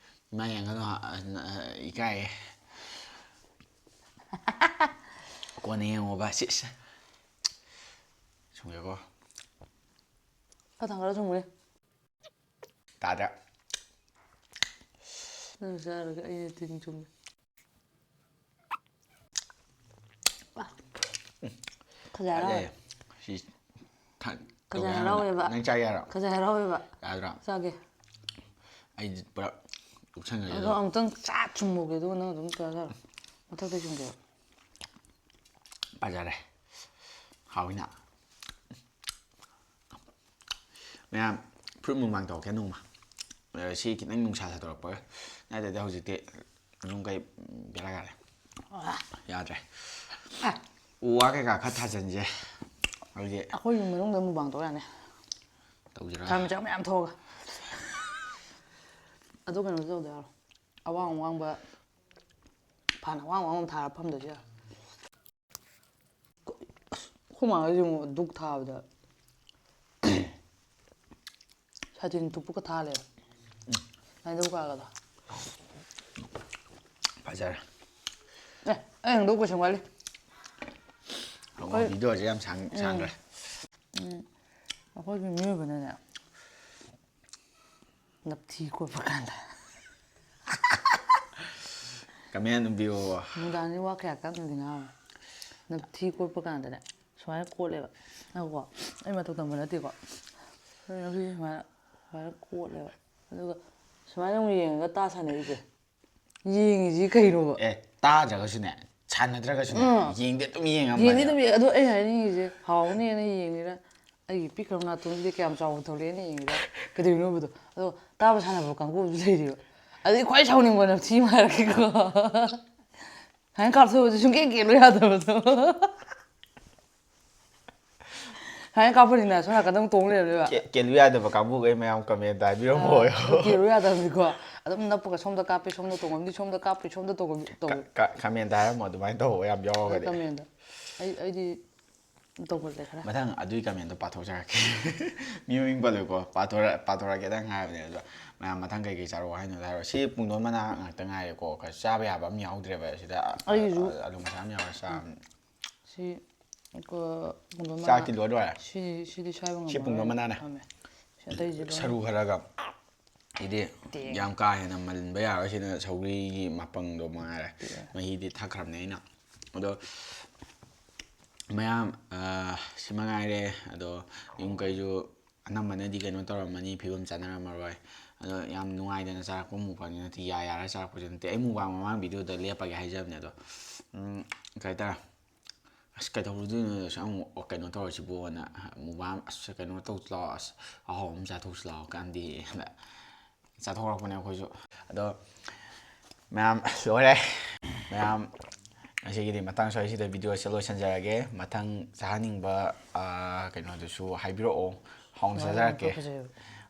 ꯏꯃꯥ ꯌꯦꯡꯒꯅꯨ, ꯑꯥ, ꯑꯥ, ꯏꯀꯥꯏꯌꯦ꯫ ꯀꯣꯟꯅ ꯌꯦꯡꯉꯣꯕ, ꯁꯤꯁ꯫ ꯁꯨꯡꯒꯦꯀꯣ꯫ ꯈꯔ ꯊꯥꯡꯒꯠꯂ ꯁꯨꯡꯕꯅꯦ꯫ ꯇꯥꯗ꯭ꯔꯦ꯫ ꯅꯪ ꯆꯥꯔꯒ ꯑꯩꯅ ꯇꯤꯟ ꯆꯨꯝꯃꯦ꯫ ꯈꯖꯥꯏ ꯍꯔꯥꯎꯋꯦ꯫ ꯌꯥꯏꯌꯦ꯫ ꯁꯤ ꯊ-, ꯈꯖꯥꯏ ꯇꯧꯒꯦ ꯍꯥꯏꯔꯣ? ꯍꯔꯥꯎꯋꯦꯕ꯫ ꯅꯪ ꯆꯥꯒꯦ ꯍꯥꯏꯔꯣ? ꯈꯖꯥꯏ ꯍꯔꯥꯎꯋꯦꯕ꯫ ꯌꯥꯗ꯭ꯔꯣ? ꯆꯥꯒꯦ꯫ ꯑꯩꯗꯤ ꯄꯨꯔꯥ ꯆꯨꯞꯁꯟꯈ꯭ꯔꯦ ꯑꯗꯣ ꯑꯗꯣ꯫ ꯑꯃꯨꯛꯇꯪ ꯆꯥ ꯆꯨꯝꯃꯨꯒꯦ, ꯑꯗꯨꯒ ꯅꯪ ꯑꯗꯨꯝ ꯆꯥꯖꯔꯣ꯫ ꯃꯊꯛꯇ ꯆꯨꯝꯒꯦ꯫ ꯐꯖꯔꯦ꯫ ꯍꯥꯎꯏꯅ꯫ ꯃꯌꯥꯝ, ꯐ꯭ꯔꯨꯠ ꯃꯨꯛꯕꯥꯡ ꯇꯧꯔꯛꯀꯦ ꯅꯣꯡꯃ꯫ ꯑ, ꯁꯤ ꯈꯤꯇꯪ ꯅꯨꯡꯁꯥ ꯁꯥꯗꯣꯔꯛꯄꯒ꯫ ꯅꯠꯇ꯭ꯔꯗꯤ ꯍꯧꯖꯤꯛꯇꯤ ꯑꯗꯨꯝ ꯀꯩ ꯕꯦꯔꯥ ꯀꯥꯔꯦ꯫ ꯌꯥꯗ꯭ꯔꯦ꯫ ꯎ ꯋꯥ ꯀꯩꯀꯥ ꯈꯔ ꯊꯥꯖꯤꯟꯁꯦ꯫ ꯍꯧꯖꯤꯛ ꯑꯩꯈꯣꯏ ꯌꯨꯝ ꯃꯅꯨꯡꯗ ꯃꯨꯛꯕꯥꯡ ꯇꯧ ꯌꯥꯅꯤ꯫ ꯇꯧꯁꯤꯔꯥ? ꯊꯔ ꯃꯆꯥ ꯃꯌꯥꯝ ꯊꯣꯛꯑꯒ꯫ ꯑꯗꯨ ꯀꯩꯅꯣ ꯇꯧꯗ ꯌꯥꯔꯣ꯫ ꯑꯋꯥꯡ ꯑꯋꯥꯡꯕ, ꯐꯥꯟ ꯑꯋꯥꯡ ꯑꯋꯥꯡꯕ ꯊꯥꯔ ꯐꯝꯗꯁꯨ ꯌꯥꯔꯣ꯫ ꯑꯁ, ꯑꯩꯈꯣꯏ ꯃꯥ ꯍꯣꯏꯁꯨ ꯑꯃꯨꯛ ꯙꯨꯛ ꯊꯥꯕꯗ ꯁꯥꯇꯤꯟ ꯇꯨꯞꯄꯒ ꯊꯥ ꯂꯩꯔꯦ꯫ ꯅꯥꯏꯟꯗꯧ ꯀꯥꯒꯗꯣ꯫ ꯐꯖꯔꯦ꯫ ꯑꯦ, ꯑꯩ ꯍꯪꯗꯧ ꯀꯣꯏꯁꯟ ꯋꯥꯠꯂꯤ꯫ ꯍꯪꯉꯣ, ꯚꯤꯗꯤꯑꯣꯁꯦ ꯌꯥꯝ ꯁꯥꯡ-, ꯁꯥꯡꯈ꯭ꯔꯦ꯫ ꯎꯝ, ꯑꯩꯈꯣꯏꯒꯤ ꯃꯤꯑꯣꯏꯕꯅꯅꯦ, ꯅꯞꯊꯤ ꯀꯣꯠꯄ ꯀꯥꯟꯗ꯫ ꯀꯃꯦꯟ ꯑꯗꯨꯝ ꯄꯤꯌꯣ꯫ ꯅꯨꯡꯗꯥꯡꯗꯤ ꯋꯥ ꯀꯌꯥ ꯀꯟꯅꯗꯤ ꯉꯥꯡꯉꯣꯏ꯫ ꯅꯞꯊꯤ ꯀꯣꯠꯄ ꯀꯥꯟꯗꯅꯦ, ꯁꯨꯃꯥꯏꯅ ꯀꯣꯠꯂꯦꯕ꯫ ꯉꯥꯏꯈꯣꯀꯣ, ꯑꯩ ꯃꯇꯧ ꯇꯝꯕ ꯅꯠꯇꯦꯀꯣ꯫ ꯑꯩ ꯉꯁꯤ ꯁꯨꯃꯥꯏꯅ, ꯁꯨꯃꯥꯏꯅ ꯀꯣꯠꯂꯦꯕ꯫ ꯑꯗꯨꯒ ꯁꯨꯃꯥꯏꯅ ꯑꯃꯨꯛ ꯌꯦꯡꯉꯒ ꯇꯥ ꯁꯥꯟꯅꯔꯤꯁꯦ꯫ ꯌꯦꯡꯉꯤꯁꯤ ꯀꯩꯅꯣꯕ? ꯑꯦ, ꯇꯥꯗ꯭ꯔꯒꯁꯨꯅꯦ, ꯁꯥꯟꯅꯗ꯭ꯔꯒꯁꯨꯅꯦ, ꯎꯝ꯫ ꯌꯦꯡꯗꯤ ꯑꯗꯨꯝ ꯌꯦꯡꯗꯤ ꯌꯦꯡꯉꯝꯕꯅꯦ꯫ ꯑꯗꯨꯝ ꯌꯦꯡꯉꯦ꯫ ꯑꯗꯣ ꯑꯩ ꯍꯥꯏꯅꯤꯡꯉꯤꯁꯦ, ꯍꯥꯎꯅꯦꯅ ꯌꯦꯡꯉꯤꯔ, ꯑꯩꯒꯤ ꯄꯤꯛꯈ꯭ꯔꯕ ꯅꯥꯇꯣꯟꯁꯤꯗꯤ ꯀꯌꯥꯝ ꯆꯥꯎꯕ ꯊꯣꯛꯂꯛꯑꯦꯅ ꯌꯦꯡꯉꯤꯗ꯫ ꯀꯩꯗꯧꯅꯣꯕꯗꯣ? ꯑꯗꯣ ꯇꯥꯕ ꯁꯥꯟꯅꯕ ꯀꯥꯡꯕꯨ ꯑꯃꯁꯨ ꯂꯩꯔꯤꯕ꯫ ꯑꯗꯨꯗꯤ ꯈ꯭ꯋꯥꯏ ꯁꯥꯎꯅꯤꯡꯕ ꯅꯝꯊꯤ ꯑꯃ ꯍꯥꯏꯔꯛꯀꯦꯀꯣ꯫ ꯁꯨꯃꯥꯏꯅ ꯀꯥꯞꯊꯣꯛꯑꯁꯨ ꯁꯨꯡꯀꯦ ꯀꯦꯜꯂꯨ ꯌꯥꯗꯕꯗꯣ꯫ ꯁꯨꯃꯥꯏꯅ ꯀꯥꯞꯄꯅꯤꯅ ꯁꯣꯝ ꯅꯥꯀꯟꯗ ꯑꯃꯨꯛ ꯇꯣꯡ ꯂꯩꯔꯝꯗꯣꯏꯕ꯫ ꯀꯦ- ꯀꯦꯜꯂꯨ ꯌꯥꯗꯕ ꯀꯥꯡꯕꯨꯈꯩ ꯃꯌꯥꯝ ꯀꯃꯦꯟꯇ ꯍꯥꯏꯕꯤꯔꯝꯃꯣ꯫ ꯑꯗꯨ ꯀꯦꯜꯂꯨ ꯌꯥꯗꯕꯅꯤꯀꯣ꯫ ꯑꯗꯨꯝ ꯅꯞꯄꯒ ꯁꯣꯝꯗ ꯀꯥꯞꯄꯤ, ꯁꯣꯝꯗ ꯇꯣꯡꯉꯝꯅꯤ, ꯁꯣꯝꯗ ꯀꯥꯞꯄꯤ, ꯁꯣꯝꯗ ꯇꯣꯡꯉꯝꯅꯤ ꯇꯧꯕ꯫ ꯀ- ꯀꯃꯦꯟꯇ ꯍꯥꯏꯔꯝꯃꯣ ꯑꯗꯨꯃꯥꯏꯅ ꯇꯧꯕ ꯌꯥꯝ ꯌꯥꯎꯔꯒꯗꯤ꯫ ꯀꯃꯦꯟꯗ ꯑꯩ ꯑꯩꯗꯤ ꯇꯧꯒꯜꯂꯦ ꯈꯔ꯫ ꯃꯊꯪ ꯑꯗꯨꯒꯤ ꯀꯃꯦꯟꯇꯣ ꯄꯥꯊꯣꯛꯆꯔꯛꯀꯦ꯫ ꯃꯤ ꯃꯃꯤꯡ ꯄꯜꯂꯣꯏꯀꯣ, ꯄꯥꯊꯣꯔꯛ ꯄꯥꯊꯣꯔꯛꯀꯦꯗꯪ ꯍꯥꯏꯕꯅꯦ꯫ ꯑꯗꯣ ꯃꯌꯥꯝ ꯃꯊꯪ ꯀꯩꯀꯩ ꯆꯥꯔꯛꯑꯣ ꯍꯥꯏꯅꯣ ꯍꯥꯏꯔꯣ꯫ ꯁꯤ ꯄꯨꯡꯗꯣꯟ ꯃꯅꯥ ꯉꯥꯛꯇ ꯉꯥꯏꯔꯦꯀꯣ, ꯈꯔ ꯆꯥꯕ ꯌꯥꯕ ꯑꯃ ꯌꯥꯎꯗ꯭ꯔꯦꯕ ꯁꯤꯗ꯫ ꯑꯩꯒꯤꯁꯨ꯫ ꯑꯂꯨ ꯃꯆꯥ ꯑꯃ ꯌꯥꯎꯔ ꯆꯥꯕꯅꯤ꯫ ꯁꯤ ꯀꯣ-, ꯄꯨꯡꯗꯣꯟ ꯃꯅꯥ꯫ ꯆꯥꯛꯇꯤ ꯂꯣꯏ ꯂꯣꯏꯔꯦ꯫ ꯁꯤ ꯁꯤꯗꯤ ꯁꯥꯏꯕ ꯉꯝꯃꯔꯣꯏ꯫ ꯁꯤ ꯄꯨꯡꯗꯣꯟ ꯃꯅꯥꯅꯦ꯫ ꯊꯝꯃꯦ꯫ ꯁꯤ ꯑꯇꯩꯁꯤ ꯂꯣꯏ꯫ ꯁꯔꯨ ꯈꯔꯒ ꯏꯗꯤ ꯇꯦꯡ꯫ ꯌꯥꯝ ꯀꯥ ꯍꯦꯟꯅ ꯃꯜꯍꯟꯕ ꯌꯥꯔꯣꯏ꯫ ꯁꯤꯅ ꯁꯧꯒ꯭ꯔꯤꯒꯤ ꯃꯄꯪꯗꯣ ꯃꯉꯥꯏꯔꯦ꯫ ꯃꯍꯤꯗꯤ ꯊꯛꯈ꯭ꯔꯕꯅꯦ ꯑꯩꯅ꯫ ꯑꯗꯣ ꯃꯌꯥꯝ, ꯑ, ꯁꯤ ꯃꯉꯥꯏꯔꯦ꯫ ꯑꯗꯣ ꯌꯨꯝ ꯀꯩꯁꯨ ꯑꯅꯝꯕꯅꯗꯤ ꯀꯩꯅꯣ ꯇꯧꯔꯝꯃꯅꯤ, ꯐꯤꯕꯝ ꯆꯥꯅꯔꯝꯃꯔꯣꯏ꯫ ꯑꯗꯣ ꯌꯥꯝ ꯅꯨꯡꯉꯥꯏꯗꯅ ꯆꯥꯔꯛꯄ ꯃꯨꯛꯕꯥꯡꯗꯤ ꯅꯠꯇꯦ, ꯌꯥ ꯌꯥꯔ ꯆꯥꯔꯛꯄꯁꯨ ꯅꯠꯇꯦ꯫ ꯑꯩ ꯃꯨꯛꯕꯥꯡ ꯃꯃꯥꯡ ꯚꯤꯗꯤꯑꯣꯗ ꯂꯦꯞꯄꯒꯦ ꯍꯥꯏꯖꯕꯅꯦ꯫ ꯑꯗꯣ, ꯎꯝ, ꯀꯩ ꯍꯥꯏꯇꯥꯔꯦ, ꯑꯁ, ꯀꯩꯗꯧꯔꯨꯗꯣꯏꯅꯣ, ꯑꯁ, ꯑꯃꯨꯛ ꯀꯩꯅꯣ ꯇꯧꯔꯁꯤꯕꯣꯅ, ꯃꯨꯛꯕꯥꯡ, ꯑꯁ, ꯀꯩꯅꯣ ꯇꯧꯁꯤ ꯂꯥꯛꯑꯣ, ꯑꯁ, ꯑꯍꯥꯎꯕ ꯑꯃ ꯆꯥꯊꯣꯛꯁꯤ ꯂꯥꯛꯑꯣ ꯀꯥꯟꯗꯤ ꯆꯥꯊꯣꯛꯂꯛꯄꯅꯦ ꯑꯩꯈꯣꯏꯁꯨ꯫ ꯑꯗꯣ ꯃꯌꯥꯝ ꯂꯣꯏꯔꯦ꯫ ꯃꯌꯥꯝ ꯉꯁꯤꯒꯤꯗꯤ ꯃꯇꯥꯡ ꯁ꯭ꯋꯥꯏꯁꯤꯗ ꯚꯤꯗꯤꯑꯣꯁꯦ ꯂꯣꯏꯁꯤꯟꯖꯔꯒꯦ꯫ ꯃꯊꯪ ꯆꯥꯍꯟꯅꯤꯡꯕ, ꯑ, ꯀꯩꯅꯣꯗꯨꯁꯨ ꯍꯥꯏꯕꯤꯔꯛꯑꯣ꯫ ꯍꯥꯎꯅ ꯆꯥꯖꯔꯛꯀꯦ꯫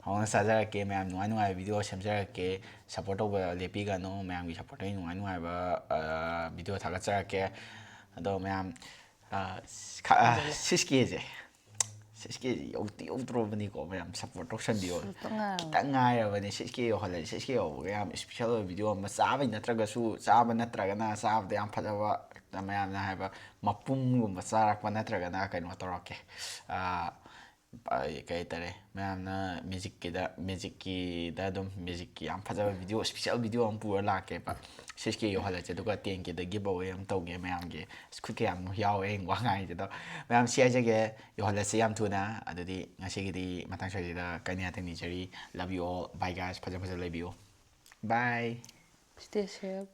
ꯍꯥꯎꯅ ꯆꯥꯖꯔꯛꯀꯦ꯫ ꯃꯌꯥꯝ ꯅꯨꯡꯉꯥꯏ ꯅꯨꯡꯉꯥꯏꯕ ꯚꯤꯗꯤꯑꯣ ꯁꯦꯝꯖꯔꯛꯀꯦ꯫ ꯁꯞꯄꯣꯔꯠ ꯇꯧꯕ ꯂꯦꯞꯄꯤꯒꯅꯨ꯫ ꯃꯌꯥꯝꯒꯤ ꯁꯞꯄꯣꯔꯠꯇꯒꯤ ꯅꯨꯡꯉꯥꯏ ꯅꯨꯡꯉꯥꯏꯕ, ꯑ, ꯚꯤꯗꯤꯑꯣ ꯊꯥꯒꯠꯆꯔꯛꯀꯦ꯫ ꯑꯗꯣ ꯃꯌꯥꯝ, ꯑ, ꯈ-, ꯑ, ꯁꯤꯛꯁ ꯀꯦꯁꯦ꯫ ꯁꯤꯛꯁ ꯀꯦꯁꯦ ꯌꯧꯗꯤ ꯌꯧꯗ꯭ꯔꯣꯕꯅꯤꯀꯣ꯫ ꯃꯌꯥꯝ ꯁꯞꯄꯣꯔꯠ ꯇꯧꯁꯟꯕꯤꯌꯣ꯫ ꯈꯤꯇꯪ ꯉꯥꯏꯔꯕꯅꯤ꯫ ꯈꯤꯇꯪ ꯉꯥꯏꯔꯕꯅꯤ꯫ ꯁꯤꯛꯁ ꯀꯦ ꯌꯧꯍꯜꯂꯗꯤ, ꯁꯤꯛꯁ ꯀꯦ ꯌꯧꯕꯒ ꯌꯥꯝ ꯏꯁꯄꯤꯁꯦꯜ ꯑꯣꯏꯕ ꯚꯤꯗꯤꯑꯣ ꯑꯃ, ꯆꯥꯕꯩ ꯅꯠꯇ꯭ꯔꯒꯁꯨ, ꯆꯥꯕ ꯅꯠꯇ꯭ꯔꯒꯅ ꯆꯥꯕꯗ ꯌꯥꯝ ꯐꯖꯕ, ꯃꯌꯥꯝꯅ ꯍꯥꯏꯕ ꯃꯄꯨꯝꯒꯨꯝꯕ ꯆꯥꯔꯛꯄ ꯅꯠꯇ꯭ꯔꯒꯅ ꯀꯩꯅꯣ ꯇꯧꯔꯛꯀꯦ꯫ ꯑ, ꯑꯩ ꯀꯩ ꯍꯥꯏꯇꯥꯔꯦ, ꯃꯌꯥꯝꯅ ꯃꯦꯖꯤꯛꯀꯤꯗ, ꯃꯦꯖꯤꯛꯀꯤꯗ ꯑꯗꯨꯝ ꯃꯦꯖꯤꯛꯀꯤ ꯌꯥꯝ ꯐꯖꯕ ꯚꯤꯗꯤꯑꯣ, ꯏꯁꯄꯤꯁꯦꯜ ꯚꯤꯗꯤꯑꯣ ꯑꯃ ꯄꯨꯔ ꯂꯥꯛꯀꯦꯕ꯫ ꯁꯤꯛꯁ ꯀꯦ ꯌꯧꯍꯜꯂꯁꯦ, ꯑꯗꯨꯒ ꯇꯦꯟ ꯀꯦꯗ ꯒꯤꯞ ꯑꯋꯦ ꯑꯃ ꯇꯧꯒꯦ ꯃꯌꯥꯝꯒꯤ꯫ ꯑꯁ, ꯈꯨꯠꯀ ꯌꯥꯝ ꯌꯥꯎꯋꯦ ꯑꯩ ꯋꯥ ꯉꯥꯡꯉꯤꯁꯦ꯫ ꯑꯗꯣ ꯃꯌꯥꯝ ꯁꯤ ꯍꯥꯏꯖꯒꯦ, ꯌꯧꯍꯜꯂꯁꯦ ꯌꯥꯝ ꯊꯨꯅ꯫ ꯑꯗꯨꯗꯤ ꯉꯁꯤꯒꯤꯗꯤ ꯃꯇꯥꯡ ꯁ꯭ꯋꯥꯏꯁꯤꯗ ꯀꯥꯏꯅ ꯌꯥꯊꯪ ꯅꯤꯖꯔꯤ꯫ Love you all, bye guys, ꯐꯖ ꯐꯖ ꯂꯩꯕꯤꯌꯨ, bye꯫ Stay safe꯫